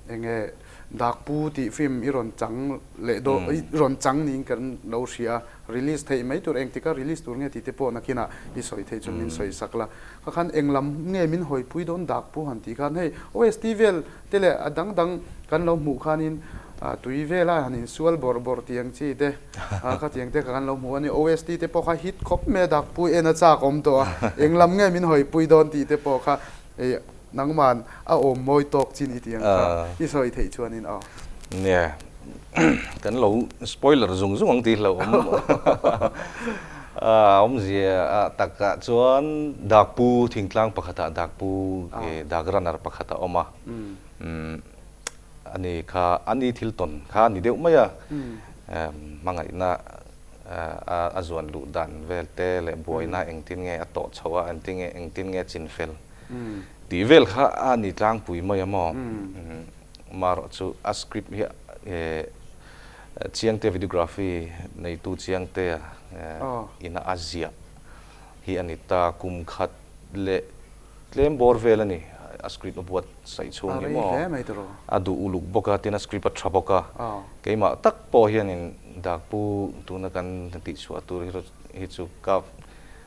eng nge Dakpu tih film i rawn chang leh daw i rawn chang niin kan lo hria a, release theih mai tur engtika release tur nge tih te pawh nakinah i sawi theih chuan min sawi sak la. Kha khan eng lam nge min hawipui dawn Dakpu han tih khan hei OST vel Te leh a dang dang kan lo hmuh khanin tui vela han insual bawrh bawrh tih ang chi te khatiang te kha kan lo hmu a ni. OST te pawh kha hit khawp mai a, dakpui en a chak awm tawh a, eng lam nge min hawipui dawn tih te pawh kha nangman a awm mawi tawk chin i tih ang kha i sawi theih chuanin aw. Nia, kan lo spoiler zung zung ang tih hlauh awm a awmzia takah chuan Dakpu thingtlang pakhatah Dakpu dak runner pakhat a awm a, ani kha ani thil tawn kha a ni deuh mai a, hmangaihna a zuan luh dan vel te leh buaina engtin nge a tawh chho a, engtin nge engtin nge chinfel tih vel kha a ni tlangpui mai a maw. Marawh chu a script hi Chiangte videography neitu Chiangtea ina a ziah hi a ni ta. Kum khat leh tlem bawr vel a ni a script a buat saih chhung hi maw a duh uluk bawk a, tin a script a tha bawk a. Keimah tak pawh hianin Dakpu tuna kan tihchhuah tur hi chu ka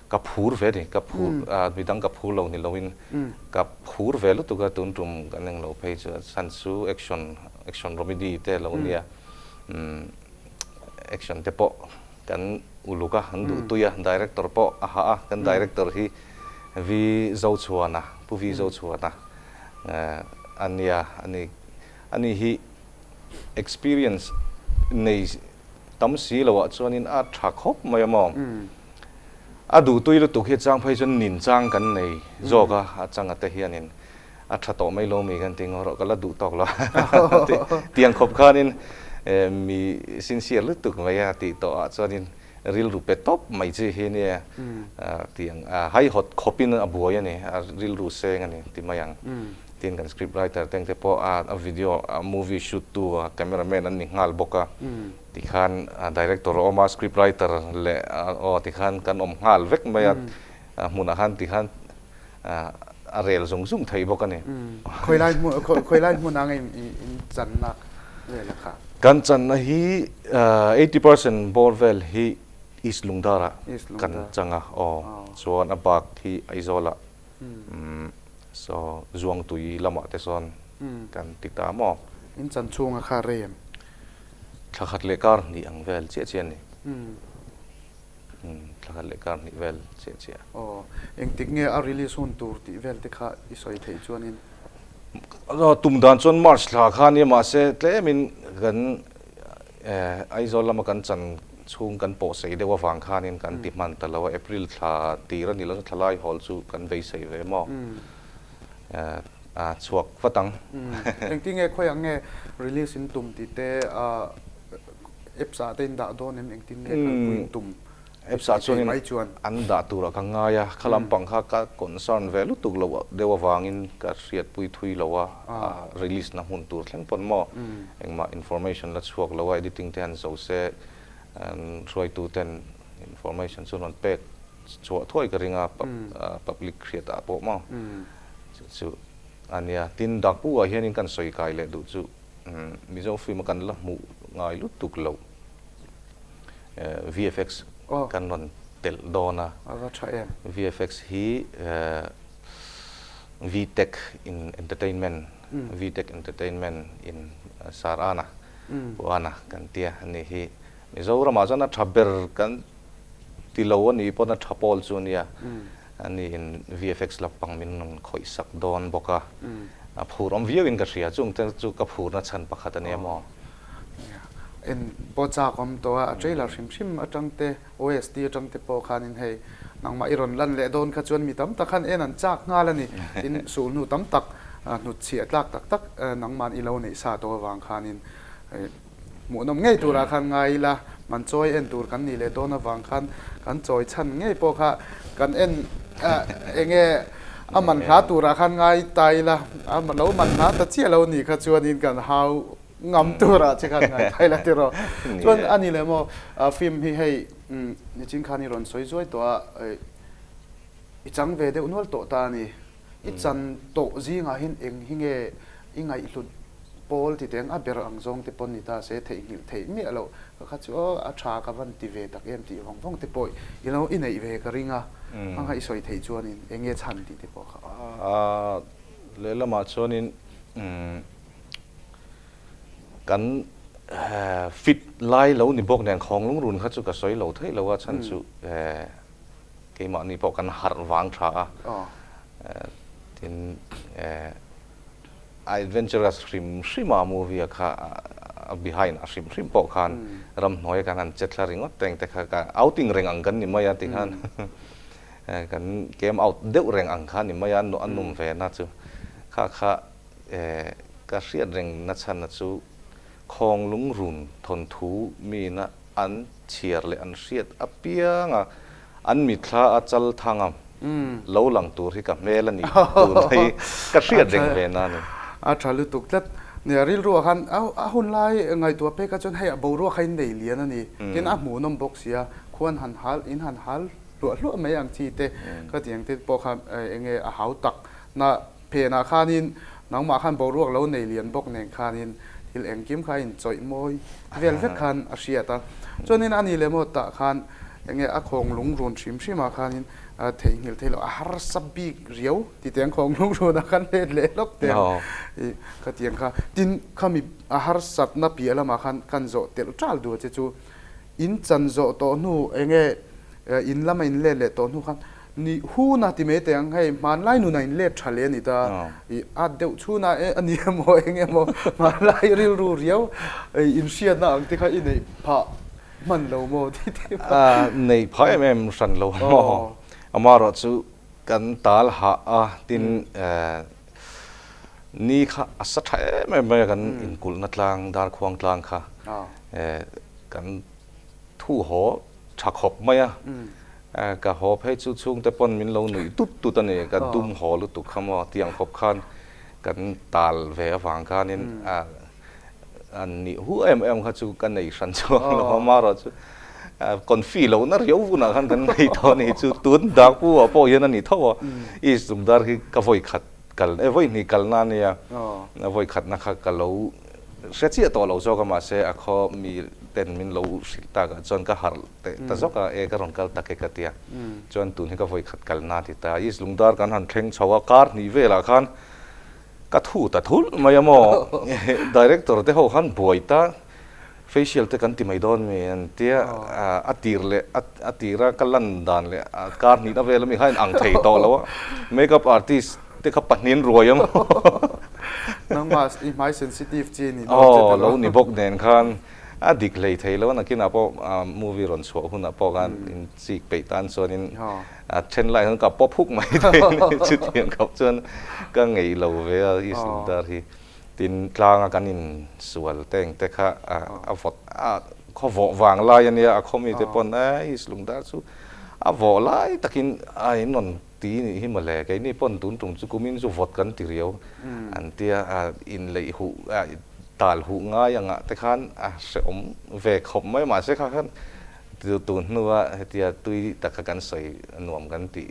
Ka phur ve ni, ka phur a midang ka phur lo ni loin ka phur ve lutuk a tun tum kan eng lo phei chu a chhan chu action action romedy te lo nia action te pawh kan uluk a an duh tui a director pawh a hah a kan director hi V Zochhuana Pu V Zochhuana a nia ani ani hi experience nei Tam si loh ah chuanin a tha khawp mai a maw? A duhtui lutuk hi chang phei chuan nin chang kan nei zawk a, a changa te hianin a tha tawh mai lo mi kan ti ngaw rawh ka la duh tawk lo tiang khawp khanin mi sincere lutuk mai a tih tawh ah chuanin rilru pe tawp mai chi hi nia tiang haihawt khawpin a buai a ni, a rilru seng a ni ti mai ang. Tin kan script writer te te pawh a video a movie shoot tu a camera man an ni nghal bawk a tikhan director a awm a script writer leh aw tikhan kan awm nghal vek mai a hmunah khan tikhan a rel zung zung thei bawk a ni. Khawilai hmun khawilai hmunah nge in channa vel a kha? Kan channa hi 80% bawr vel hi East Lungdar ah kan chang a aw chuan a bak hi Aizawl ah Saw Zuangtui lamah te sawn kan ti ta maw? In chan chhunga kha rei em? Thla khat leh kar hnih ang vel chiah chiah a ni. Thla khat leh kar hnih vel chiah chiah. Aw, engtik nge a release hun tur tih vel te kha i sawi theih chuanin? Tum dan chuan March thla kha nia mahse tlemin kan Aizawl lama kan chan chhung kan pawh sei deuh avang khanin kan ti hman ta lo a, April thla tir a ni lo, thla lai hawl chu kan beisei ve maw? A chhuak vat ang. Engtin nge khawiah nge release in tum tih te apps ah te in dah dawn em engtin nge kalpui in tum Apps ah chuan in an dah turah ka ngai a, kha lampang kha ka concern ve lutuk lo deuh avangin ka hriatpui thui lo a, release na hmun tur thleng pawn maw engmah information la chhuak lo a, editing te han zo se hruaitu ten information chu rawn pek chhuah thuai ka ring a, public hriat ah pawh maw chu chu a nia. Tin, Dakpu ah hianin kan sawi kai leh duh chu Mizo film a kan la hmuh ngai lutuk loh VFX kan rawn telh dawn a. A va tha em. VFX hi VTech in entertainment, VTech entertainment in Sarana, Puana kan tia a nih hi. Mizoramah chuan a tha ber kan ti lo a nih pawn a tha pawl chu a nia. Ani in VFX lampang min rawn khawih sak dawn bawk a, a phur awm viau in ka hria, chung te chu ka phurna chhan pakhat a nia maw? En pawh chak awm tawh a, a trailer hrim hrim atang te, OST atang te pawh khanin hei nangmah i rawn lan leh dawn kha chuan mi tam tak khan en an chak nghal a ni. Tin, sulhnu tam tak hnutchhiah tlak tak tak nangmahn i lo neih sa tawh avang khanin Hmuhnawm ngei turah khan ngai ila, man chawi en tur kan nih leh dawn avang khan kan chawi chhan ngei pawh kha kan en eng nge a man hla turah khan ngai ta ila, a lo man hla ta chiah lo nih kha chuanin kan hau ngam turah che khan ngai ta ila tiraw. Chuan a ni leh maw film hi hei nichin khan i rawn sawi zuai tawh a, i chang ve deuh nual tawh ta a ni. I chan tawh zingah hian eng hi nge i ngaihhlut pawl ti teng a ber ang zawng te pawn ni ta se theihnghilh theih miah loh ka kha chu aw a tha ka van ti ve tak em tih vawng vawng te pawh i lo i neih ve ka ring a, hang kha i sawi theih chuanin eng nge chhan tih te pawh kha. A lehlamah chuanin kan fit lai lo ni bawk nen khawng lungrun kha chu ka sawi lo theih lo a chhan chu Keimahni pawh kan harh vang tha a, tin a adventurous hrim hrim a movie a kha a behind a hrim hrim pawh khan ramhnuai kan han che thla ringawt teng te kha ka outing reng ang kan ni mai a ti khan kan came out deuh reng ang kha ni mai a a num ve na chu kha kha ka hriat reng na chhan na chu Khawng lungrun thawnthu mina an chhiar leh an hriat apianga an mitthla a chal thang a, lo lang tur hi ka hmel a ni tun hi ka hriat reng ve na a ni. A tha lutuk tlat. Nia rilruah khan a hun lai ngaihtuah pek a chuan hei a boruak kha in nei lian a ni. Tin a hmuhnawm bawk sia, khuan han hal in han hal hluah hluah mai ang chi te ka ti ang te pawh kha eng nge a hau tak na Phenah khanin nangmah khan boruak lo nei lian bawk nen khanin thil engkim kha a inchawih mawi vel vek khan a hriat a. Chuanin a ni leh maw tah khan enge a khawng lungrun hrim hrimah khanin theihnghilh theih loh a harsa bik riau ti teng khawng lungrunah khan let leh hlawk teng i khatiang kha. Tin, khami a harsatna piah lamah khan kan zawh telh ṭal duh a che chu in chan zawh tawh hnu enge in lama in let leh tawh hnu khan Ni hun a ti mai teh ang, hei hmanlai nun a in let tha leh a ni ta, i at deuh chhun a e a ni emaw eng emaw hmanlai rilru riau in hriatna ang te kha i neih phah hman lo maw ti te pawh. A neih phah em em hran lo maw, amaherawh chu kan tal hah a tin ni kha a sa tha em em mai a kan inkulhna tlang Darkhuang tlang kha kan thu haw tha khawp mai a, ka haw phei chu chhungte pawn min lo nuih tut tut a ni, ka dum haw lutuk kha maw tiang khawp khan kan tal ve avang khanin an nih hu em em kha chu ka nei hran chuang lo a, amaherawh chu confi lohna riau hunah khan kan nei tawh a ni chu tun Dakpu ah pawh hian a ni tho a, East Zungdar hi ka vawi khat kal e vawi hnih kalna a nia, vawi khatna kha ka lo Hre chiah tawh lo zawk a mahse a khaw mi ten min lo hrilh tak ah chuan ka harh teh ta zawk a, e ka rawn kal tak e ka ti a, chuan tun hi ka vawi khat kal na ti ta. East Lungdar kan han thleng chho a, kar hnih velah khan ka thu ta thulh mai a maw, director te ho khan buai ta, facial te kan ti mai dawn mi an tia, a tir leh a tira ka lan dan leh kar hnihna vel ami kha a inang thei tawh lo a, makeup artist te kha pahnin ruai a maw. Nangmah i hmai sensitive chi ni dawn che tilo. Aw lo ni bawk nen khan. A dik hlei thei lo a, nakinah pawh movie rawn chhuah hunah pawh khan in chik peih tan chuanin a then lai hian ka pawp huk mai thei a ni. Chutiang khawp chuan ka ngeih lo ve a East Lungdar hi. Tin, tlanga kan insual te engte kha a vawt a khaw vawh vang lai a nia, a khaw mite pawn e East Lungdar chu a vawh lai takin a in rawn ti nih hi mawle, keini pawn tun tum chu kumin chu vawt kan ti riau an tia, inleih huh tal huh ngai angah te khan a hrehawm ve khawp mai mahse kha khan tun hnua hetia tui taka kan sawi nuam kan tih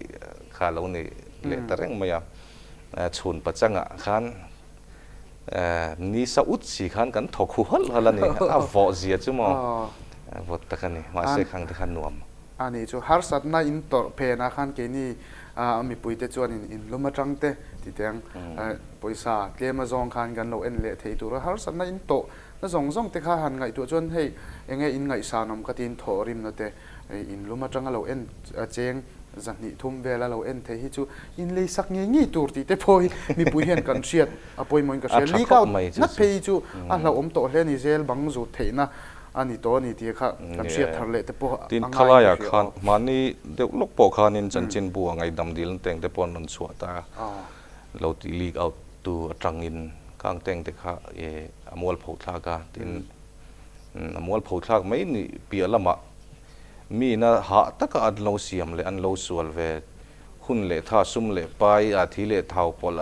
kha a lo ni leh ta reng mai a, chhun pachangah khan ni sa ut si khan kan thawk hu halh halh a ni, a vawh zia chu maw vawt tak a ni, mahse khang te khan nuam. A ni chu harsatna in tawrh phenah khan keini mipuite chuan in inlum atang te ti teng pawisa tlem azawng khan kan lo en leh thei tur a, harsatna in tawh na zawng zawng te kha han ngaihtuah chuan hei enge in ngaihsanawm ka tiin thawh rimna te inlum atanga lo en cheng zahnih thum vela lo en thei hi chu in lei sak ngei ngei tur tih te pawh hi mipui hian kan hriat a pawimawhin ka hria. Leak out ngat phei hi chu a hlauhawm tawh hle a ni, zel bang zut theihna a ni tawh a ni tih kha kan hriat thar leh te pawh a Tin, khalaiah khan mahni deuh lawk pawh khanin chanchinbu a ngaihdam dilna teng te pawh an rawn chhuah ta a, lo tih leak out tu atangin khang teng te kha a mualpho thlak a, tin a mualpho thlak mai nih piah lamah Mina hah taka an lo siam leh an lo sual ve hun leh tha sum leh pai a thi leh thau pawlh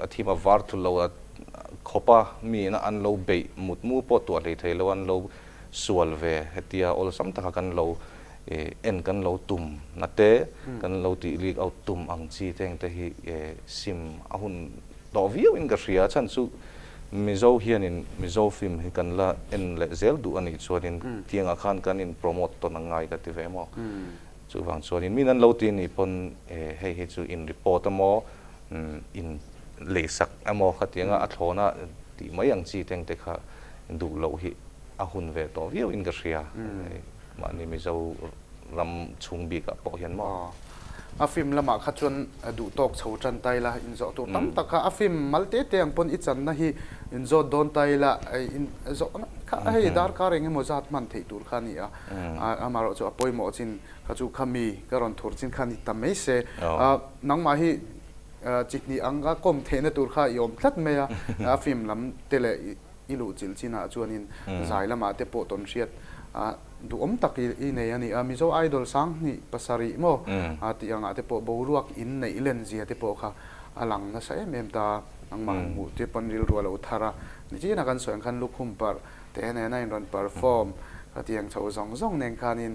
a thim a var thul lo a khawp a mina an lo beih mut mu pawh tuah hlei thei lo an lo sual ve hetia awlsam taka kan lo en kan lo tum na te kan lo tih leak out tum ang chi te engte hi sim a hun tawh viau in ka hria chhan chu Mizo hianin Mizo film hi kan la en leh zel duh a nih chuanin tiangah khan kan in promote tawn a ngai ka ti ve maw? Chuvang chuanin min an lo ti nih pawn hei hi chu in report emaw in leisak emaw khatianga a thlawna tih mai ang chi te engte kha duh loh hi a hun ve tawh viau in ka hria. Mahni Mizo ram chhung bikah pawh hian maw? A film lamah kha chuan duhtawk chho tan ta ila, inzawh tur tam tak kha a film mal te te ang pawn i channa hi inzawt dawn ta ila, inzawhna kha hei darkar eng emaw zat hman theih tur kha a ni a, amaherawh chu a pawimawh chin kha chu kha mi ka rawn thur chin kha a ni ta mai se. Nangmah hi chi hnih anga kawm theihna tur kha i awm tlat mai a, a film lam te leh I luh chilh chinah chuanin zai lamah te pawh tawn hriat duhawm tak i nei a ni a. Mizo Idol 2007 maw tih angah te pawh boruak in neih len zia te pawh kha a lang nasa em em ta. Nangmah han hmuh te pawn rilru a lo thar a. Nichina kan sawi ang khan lukhum parh te nena in rawn perform ka ti ang chho zawng zawng nen khanin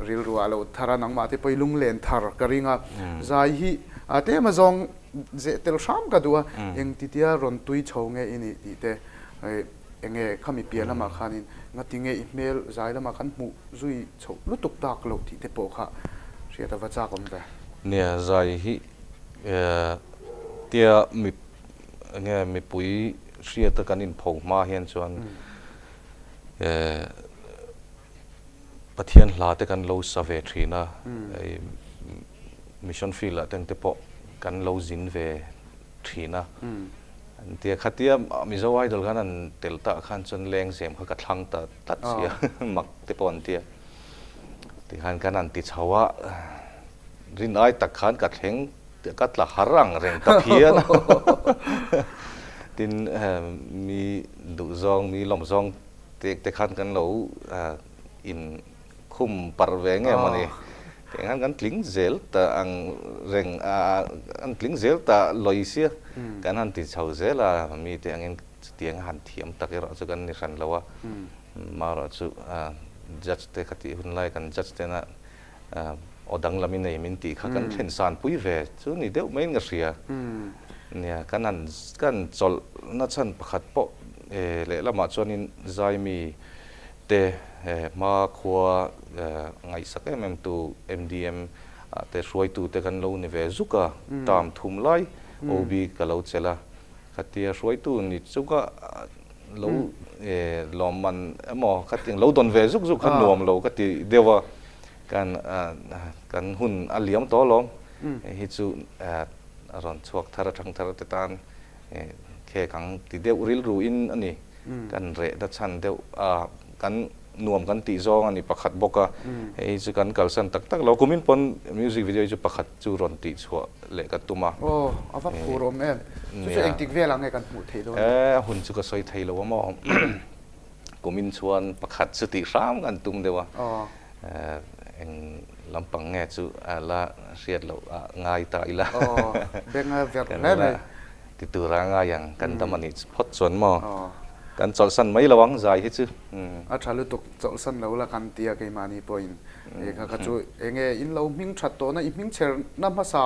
rilru a lo thar a. Nangmah te pawh i lunglen thar ka ring a. Zai hi tlem azawng Zeh tel hram ka duh a, eng titia rawn tui chho nge i nih tih te, enge khami piah lamah khanin ngati nge i hmel zai lamah kan hmuh zui chhoh lutuk tak loh tih te pawh kha hriat a va chak awm ve. Nia, zai hi tia mi enge mipui hriata kan inpho hma hian chuan Pathian hla te kan lo sa ve thin a, mission field ah te pawh kan lo zin ve thin a. An tia khatia Mizo Idol khan an tel tah khan chuan lengzem kha ka thlang ta tlat sia, mak te pawh an tia. Tikhan kan han ti chho a, rin ai tak khan ka thleng ka tla har ang reng ta phian a. Tin mi duhzawng mi lawmzawng Tek te khan kan lo in khum parh ve nge maw ni? Tiang khan kan tling zel ta ang reng a, an tling zel ta lawi sia kan han ti chho zel a, mi te angin chutiang a han thiam tak erawh chu kan ni hran lo a, marawh chu judge te kha tih hun lai kan judge tena aw danglam i nei min tih kha kan thlen san pui ve chu ni deuh maiin ka hria. Nia, kan han kan chawlh na chhan pakhat pawh lehlamah chuanin Zaimi te hma khua ngaihsak em em tu MDM ah te hruaitu te kan lo ni ve zuk a, term thum lai OB ka lo chelh a, khatia hruaitu ni chunga lo lawmman emaw khatiang lo dawn ve zuk zuk kha nuam lo ka ti deuh a, kan kan hun a liam tawh alawm hei hi chu a rawn chhuak thar atang thar te tan khek ang ti deuh rilru in a ni kan reh na chhan deuh a. kan nuam kan tih zawng a ni pakhat bawk a, hei chu kan kalsan tak tak lo. Kumin pawn music video hi chu pakhat chu rawn tih chhuah leh ka tum a. Aw, a va phur awm em. Chu chu engtik velah nge kan hmuh theih dawn? E, a hun chu ka sawi thei lo a maw. Kumin chuan pakhat chu tih hram kan tum deuh a. Eng lampang nge chu a la hriat loh a ngai ta ila. Aw, beng a verh hle mai. Ti tura ngai ang, kan dam a nih phawt chuan maw? Kan chawlhsan mai lo ang zai hi chu. A tha lutuk, chawlhsan lo la kan tia keimahni pawhin e kha kha chu enge in lo hming that tawhna i hming chherna hmasa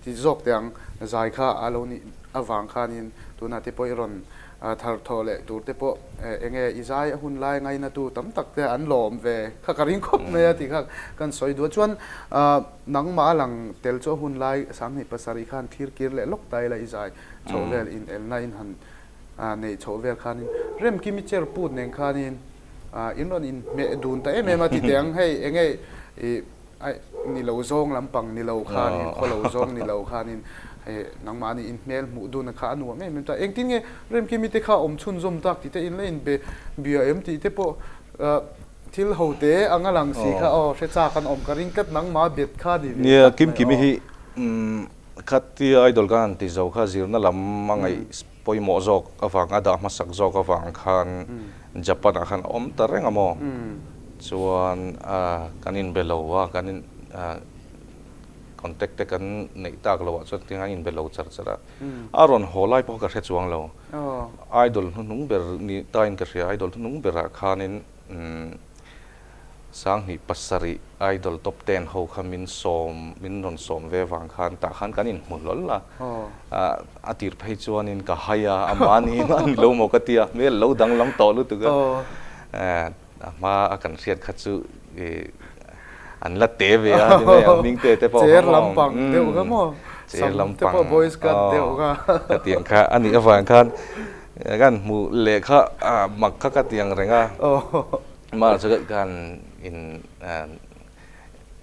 ti zawk teh ang zai kha a lo nih avang khanin tunah te pawh i rawn thar thawh leh tur te pawh enge i zai a hun lai ngainatu tam tak te an lawm ve kha ka ring khawp mai a tih kha kan sawi duh a chuan Nangmah a lang tel chu a hun lai 27 khan thlir kir leh lawk ta ila i zai chhoh vel in elna in han neih chhoh vel khanin Remkimi chair put nen khanin in rawn in hmeh dun ta em em a ti teh ang hei enge i ni lo zawng lampang ni lo khanin khaw lo zawng ni lo khanin hei nangmahni in hmel hmuh dun kha a nuam em em ta engtin nge Remkimi te kha awm chhunzawm tak tih te in la in be bia em tih te pawh Thil ho te anga lang si kha aw hre chak an awm ka ring tlat nangmah bet kha ni ve Nia tlat mai Kimkimi aw. hi khatia idol khan an ti zo kha zirna lam a ngaih pawimawh zawk avang a dah hmasak zawk avang khan Japan ah khan a awm ta reng a maw chuan kan inbe lo a kan in contact te kan neih tak loh ah chuan tinge an inbe lo char char a a rawn haw lai pawh ka hre chuang lo idol hnuhnung ber ni tain ka hria idol hnuhnung berah khanin 2007 Idol Top Ten ho kha min sawm, min rawn sawm ve vang khan tah khan kan inhmu hlawl a. A tir phei chuanin ka hai a, a mahni a ni lo maw ka ti a, hmel lo danglam tawh lutuk a. A hma a kan hriat kha chu an la te ve a, ti mai ang hming te te pawh kha maw. Cher lampang deuh kha maw, sam te pawh boys cut deuh kha. Khatiang kha a nih avang khan Kan hmuh leh kha mak kha ka ti ang reng a, amah chu kan in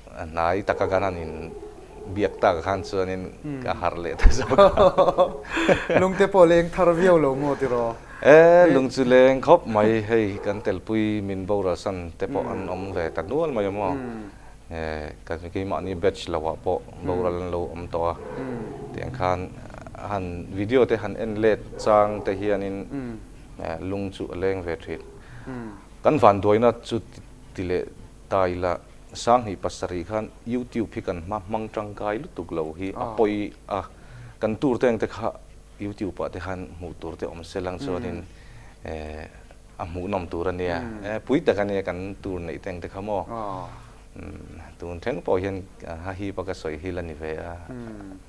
hnai taka kan han in biak tak khan chuanin ka harh leh ta zawk a. Lungte pawh leng thar viau lo maw tiraw? E, lung chu leng khawp mai, hei kan telpui min boral san te pawh an awm ve ta nual mai a maw. Kan keimahni batch lo ah pawh boral an lo awm tawh a, tiang khan han video te han en let chang te hianin lung chu a leng ve thin. Kan vanduaina chu ti leh ta ila 2007 khan YouTube hi kan hma hmang tangkai lutuk lo hi a pawi a, kan tour te ang te kha YouTube ah te khan hmuh tur te awm se lang chuanin A hmuhnawm tur a nia. E, pui tak a nia kan tur neih teng te kha maw. Tun thleng pawh hian ha hip a ka sawi hi la ni ve a,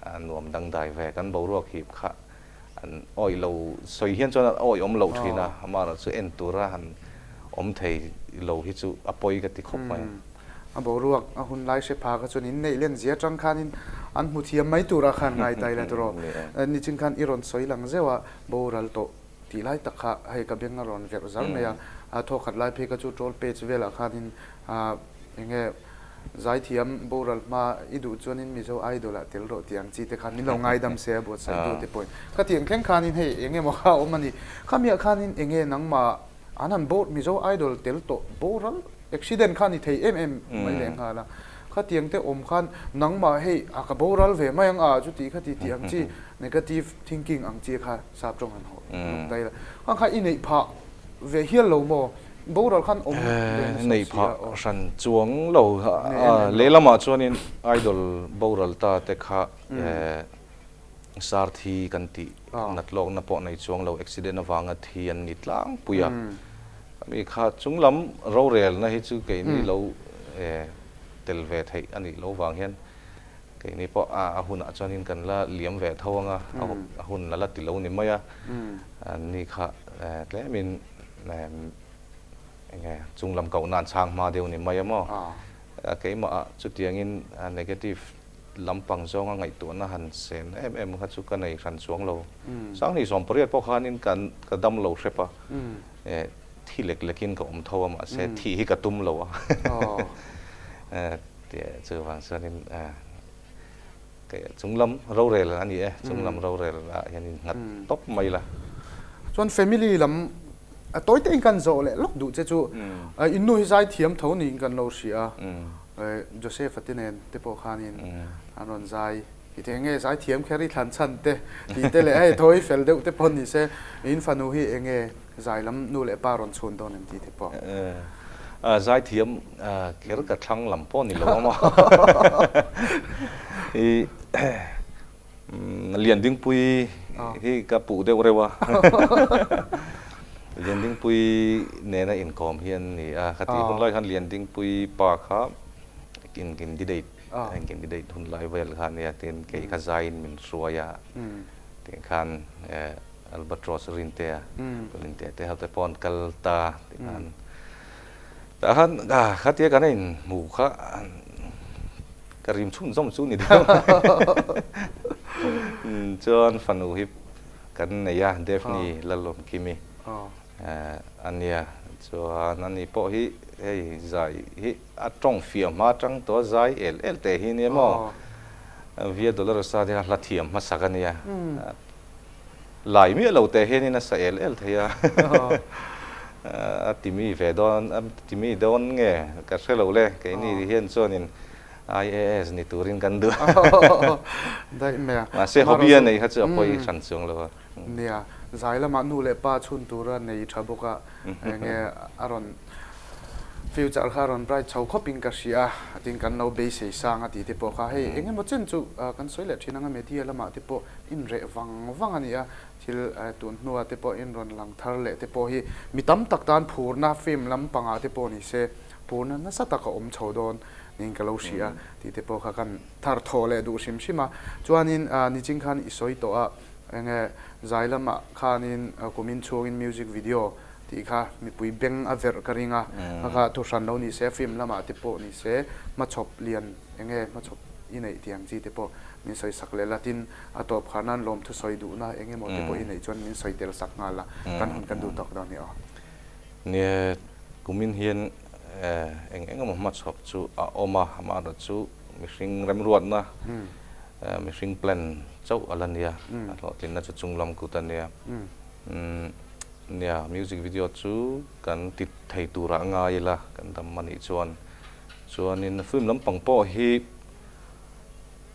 a nuam dangdai ve. Kan boruak hip kha an awih lo sawi hian chuan an awih awm loh thin a, amaherawh chu en tura han awm thei lo hi chu a pawi ka ti khawp mai. A boruak a hun lai hre pha kha chuan in neih len zia atang khanin an hmu thiam mai turah khan ngai ta ila tiraw. Nichin khan i rawn sawi lang zeuh a, boral tawh. Tih lai tak kha hei ka beng a rawn verh zar mai a, a thaw khat lai phei kha chu troll page velah khanin enge zaithiam boral hma i duh chuanin Mizo Idol ah tel rawh tih ang chi te khan min lo ngaidam se a buatsaih tu te pawhin ka tih ang thleng khanin hei enge maw kha a awm a ni. Khamiah khanin enge nangmah an han bo Mizo Idol tel tawh boral accident kha ni thei em em mai leh nghal a, khatiang te awm khan nangmah hei a ka boral ve mai ang a chuti khati tih ang chi negative thinking ang chi kha Sap tawng han haw lawk daih la. Khan kha i neih phah ve hial lo maw? Boral khan awm ve nasa Neih phah hran chuang lo. Lehlamah chuanin idol boral ta te kha sar thi kan tih nat lawkna pawh nei chuang lo, accident avanga thi an ni tlangpui a. Mi kha chunglam rorelna hi chu keini lo tel ve theih a nih loh vang hian Keini pawh a hunah chuanin kan la liam ve tho ang a, a hun la la ti lo ni mai a, ni kha tlemin enge chunglam koh nan chhang hma deuh ni mai a maw. Keimah chutiangin negative lampang zawnga ngaihtuahna han sen em em kha chu ka nei hran chuang lo. 2018 pawh khanin ka dam lo hrep a, thi lek lekin ka awm tho a mahse thih hi ka tum lo a. Tih chuvang chuanin chunglam rorel a ni e, chunglam rorel ah hian in nghat tawp mai la. Chuan family lam A tawi tein kan zawh leh lawk duh che chu in nu hi zai thiam tho niin kan lo hria a, Joseph-a te nen te pawh khanin an rawn zai i ti enge zai thiam kher i thlan chhan te tih te leh hei thawi fel deuh te pawh ni se in fanu hi enge zai lam nu leh pa rawn chhun dawn em tih te pawh. Zai thiam kher ka thlang lam pawh ni lo a maw i Liandingpuii hi ka puh deuh reuh a, Liandingpuii nena inkawm hi an ni a, ka tih hun lai khan Liandingpuii pa kha in candidate in candidate hun lai vel kha a nia, tin kei kha zaiin min hruai a, tih khan Albatross Rintea, Rintea te ho te pawh an kal ta tih khan Tah khan khatia kan inhmu kha ka rim chhunzawm chu ni deuh mai. Chuan fanu hi kan nei a, Daphne Lalawmkimi a nia. Chuan ani pawh hi hei zai hi a tawng fiah hma atang tawh a zai el el teh hi nia maw. Via Dolorosa te kha hla thiam hmasak a nia. Lai miah lo teh hianin a sa el el thei a, a ti mi ve dawn, a ti mi dawn nge ka hre lo le, keini hian chuanin IAS ni turin kan duh a. Daih mai a. Mahse hobby a nei kha chu a pawi hran chuang lo a. Nia, zai lamah nu leh pa chhun tura nei tha bawk a, enge a rawn future kha a rawn bright chho khawpin ka hria a, tin kan lo beisei sang a tih te pawh kha hei eng emaw chen chu kan sawi leh thin ang a, media lamah te pawh inreh vang vang a ni a, thil tun hnua te pawh inrawn lang thar leh te pawh hi mi tam tak tan phurna film lampangah te pawh ni se phurna nasa tak a awm chho dawn niin ka lo hria tih te pawh kha kan thar thawh leh duh hrim hrim a. Chuanin niching khan i sawi tawh a, enge zai lamah khanin kumin chhungin music video tih kha mipui beng a verh ka ring a, kha kha thu hran lo ni se film lamah te pawh ni se hmachhawp lian enge hmachhawp i neih tih ang chi te pawh min sawi sak leh la, tin a tawp khar nan lawmthu sawi duhna eng emaw te pawh i neih chuan min sawi tel sak nghal la, kan hun kan duh tawk dawn ni aw. Nia, kumin hian eng eng emaw hmachhawp chu a awm a, amaherawhchu mihring remruatna, mihring plan chauh a la nia, a hlawhtlinna chu chunglam kut a nia. Nia, music video chu kan ti thei turah ngai ila kan dam a nih chuan, chuanin film lampang pawh hi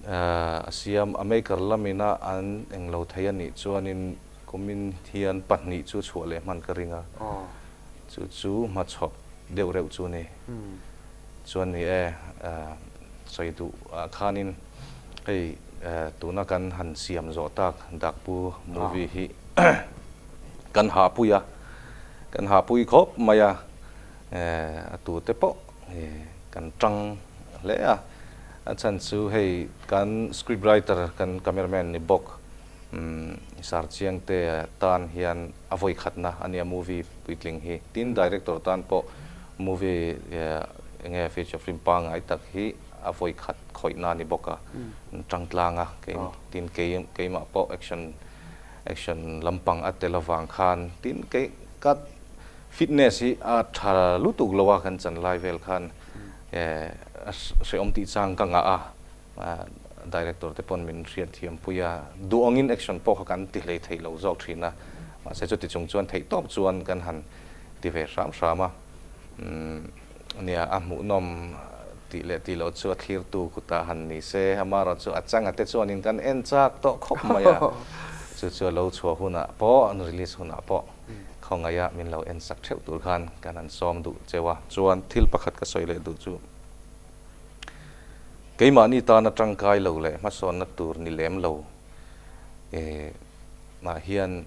A siam a maker lamina an englo thei a nih chuanin kumin hian pahnih chu chhuah leh hman ka ring a, chu chu hmachhawp deuh reuh chu ni. Chuan ni e, sawi duh ah khanin hei tuna kan han siam zawh tak Dakpu movie hi kan hahpui a, kan hahpui khawp mai a, a tute pawh kan tang hle a, a chhan chu hei kan script writer kan cameraman ni bawk Sarchiangte tan hian a vawi khatna a nia movie puitling hi, tin director tan pawh movie enge feature film pangngai tak hi a vawi khat khawihna a ni bawk a, an tang tlang a, tin keimah pawh action action lampang a tel avang khan tin kei ka Fitness hi a tha lutuk lo a, kan chan lai vel khan a hrehawm tih chang ka ngah a, director te pawn min hriat thiam pui a, duh angin action pawh kha kan ti hlei theih lo zawk thin a, mahse chuti chung chuan theih tawp chuan kan han ti ve hram hram a, nia a hmuhnawm tih leh tih loh chu a thlirtu kutah han ni se, amaherawhchu a changa te chuanin kan en chak tawh khawp mai a, chu chu a lo chhuah hunah pawh an release hunah pawh. Khawngaih a min lo en sak theuh tur khan kan han sawm duh cheu a. Chuan thil pakhat ka sawi leh duh chu keimahni tana tangkai lo leh hmasawnna tur ni lem lo mah hian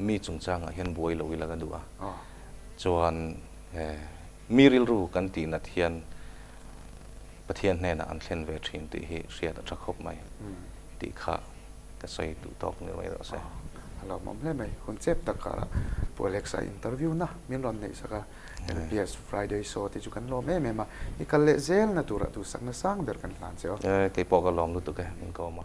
mi chungchangah hian buai lo ila ka duh a. Chuan mi rilru kan tih nat hian Pathian hnenah an thlen ve thin tih hi hriat a tha khawp mai tih kha Ka sawi duh tawk ni mai rawh se. A lawmawm hle mai. Hun chep tak karah Pu Alexa interview na min rawn neih sak a. LPS Friday show te chu kan lawm em em a. I kal leh zel na turah duhsakna sang ber kan hlan che aw. Kei pawh ka lawm lutuk e, min kawm a.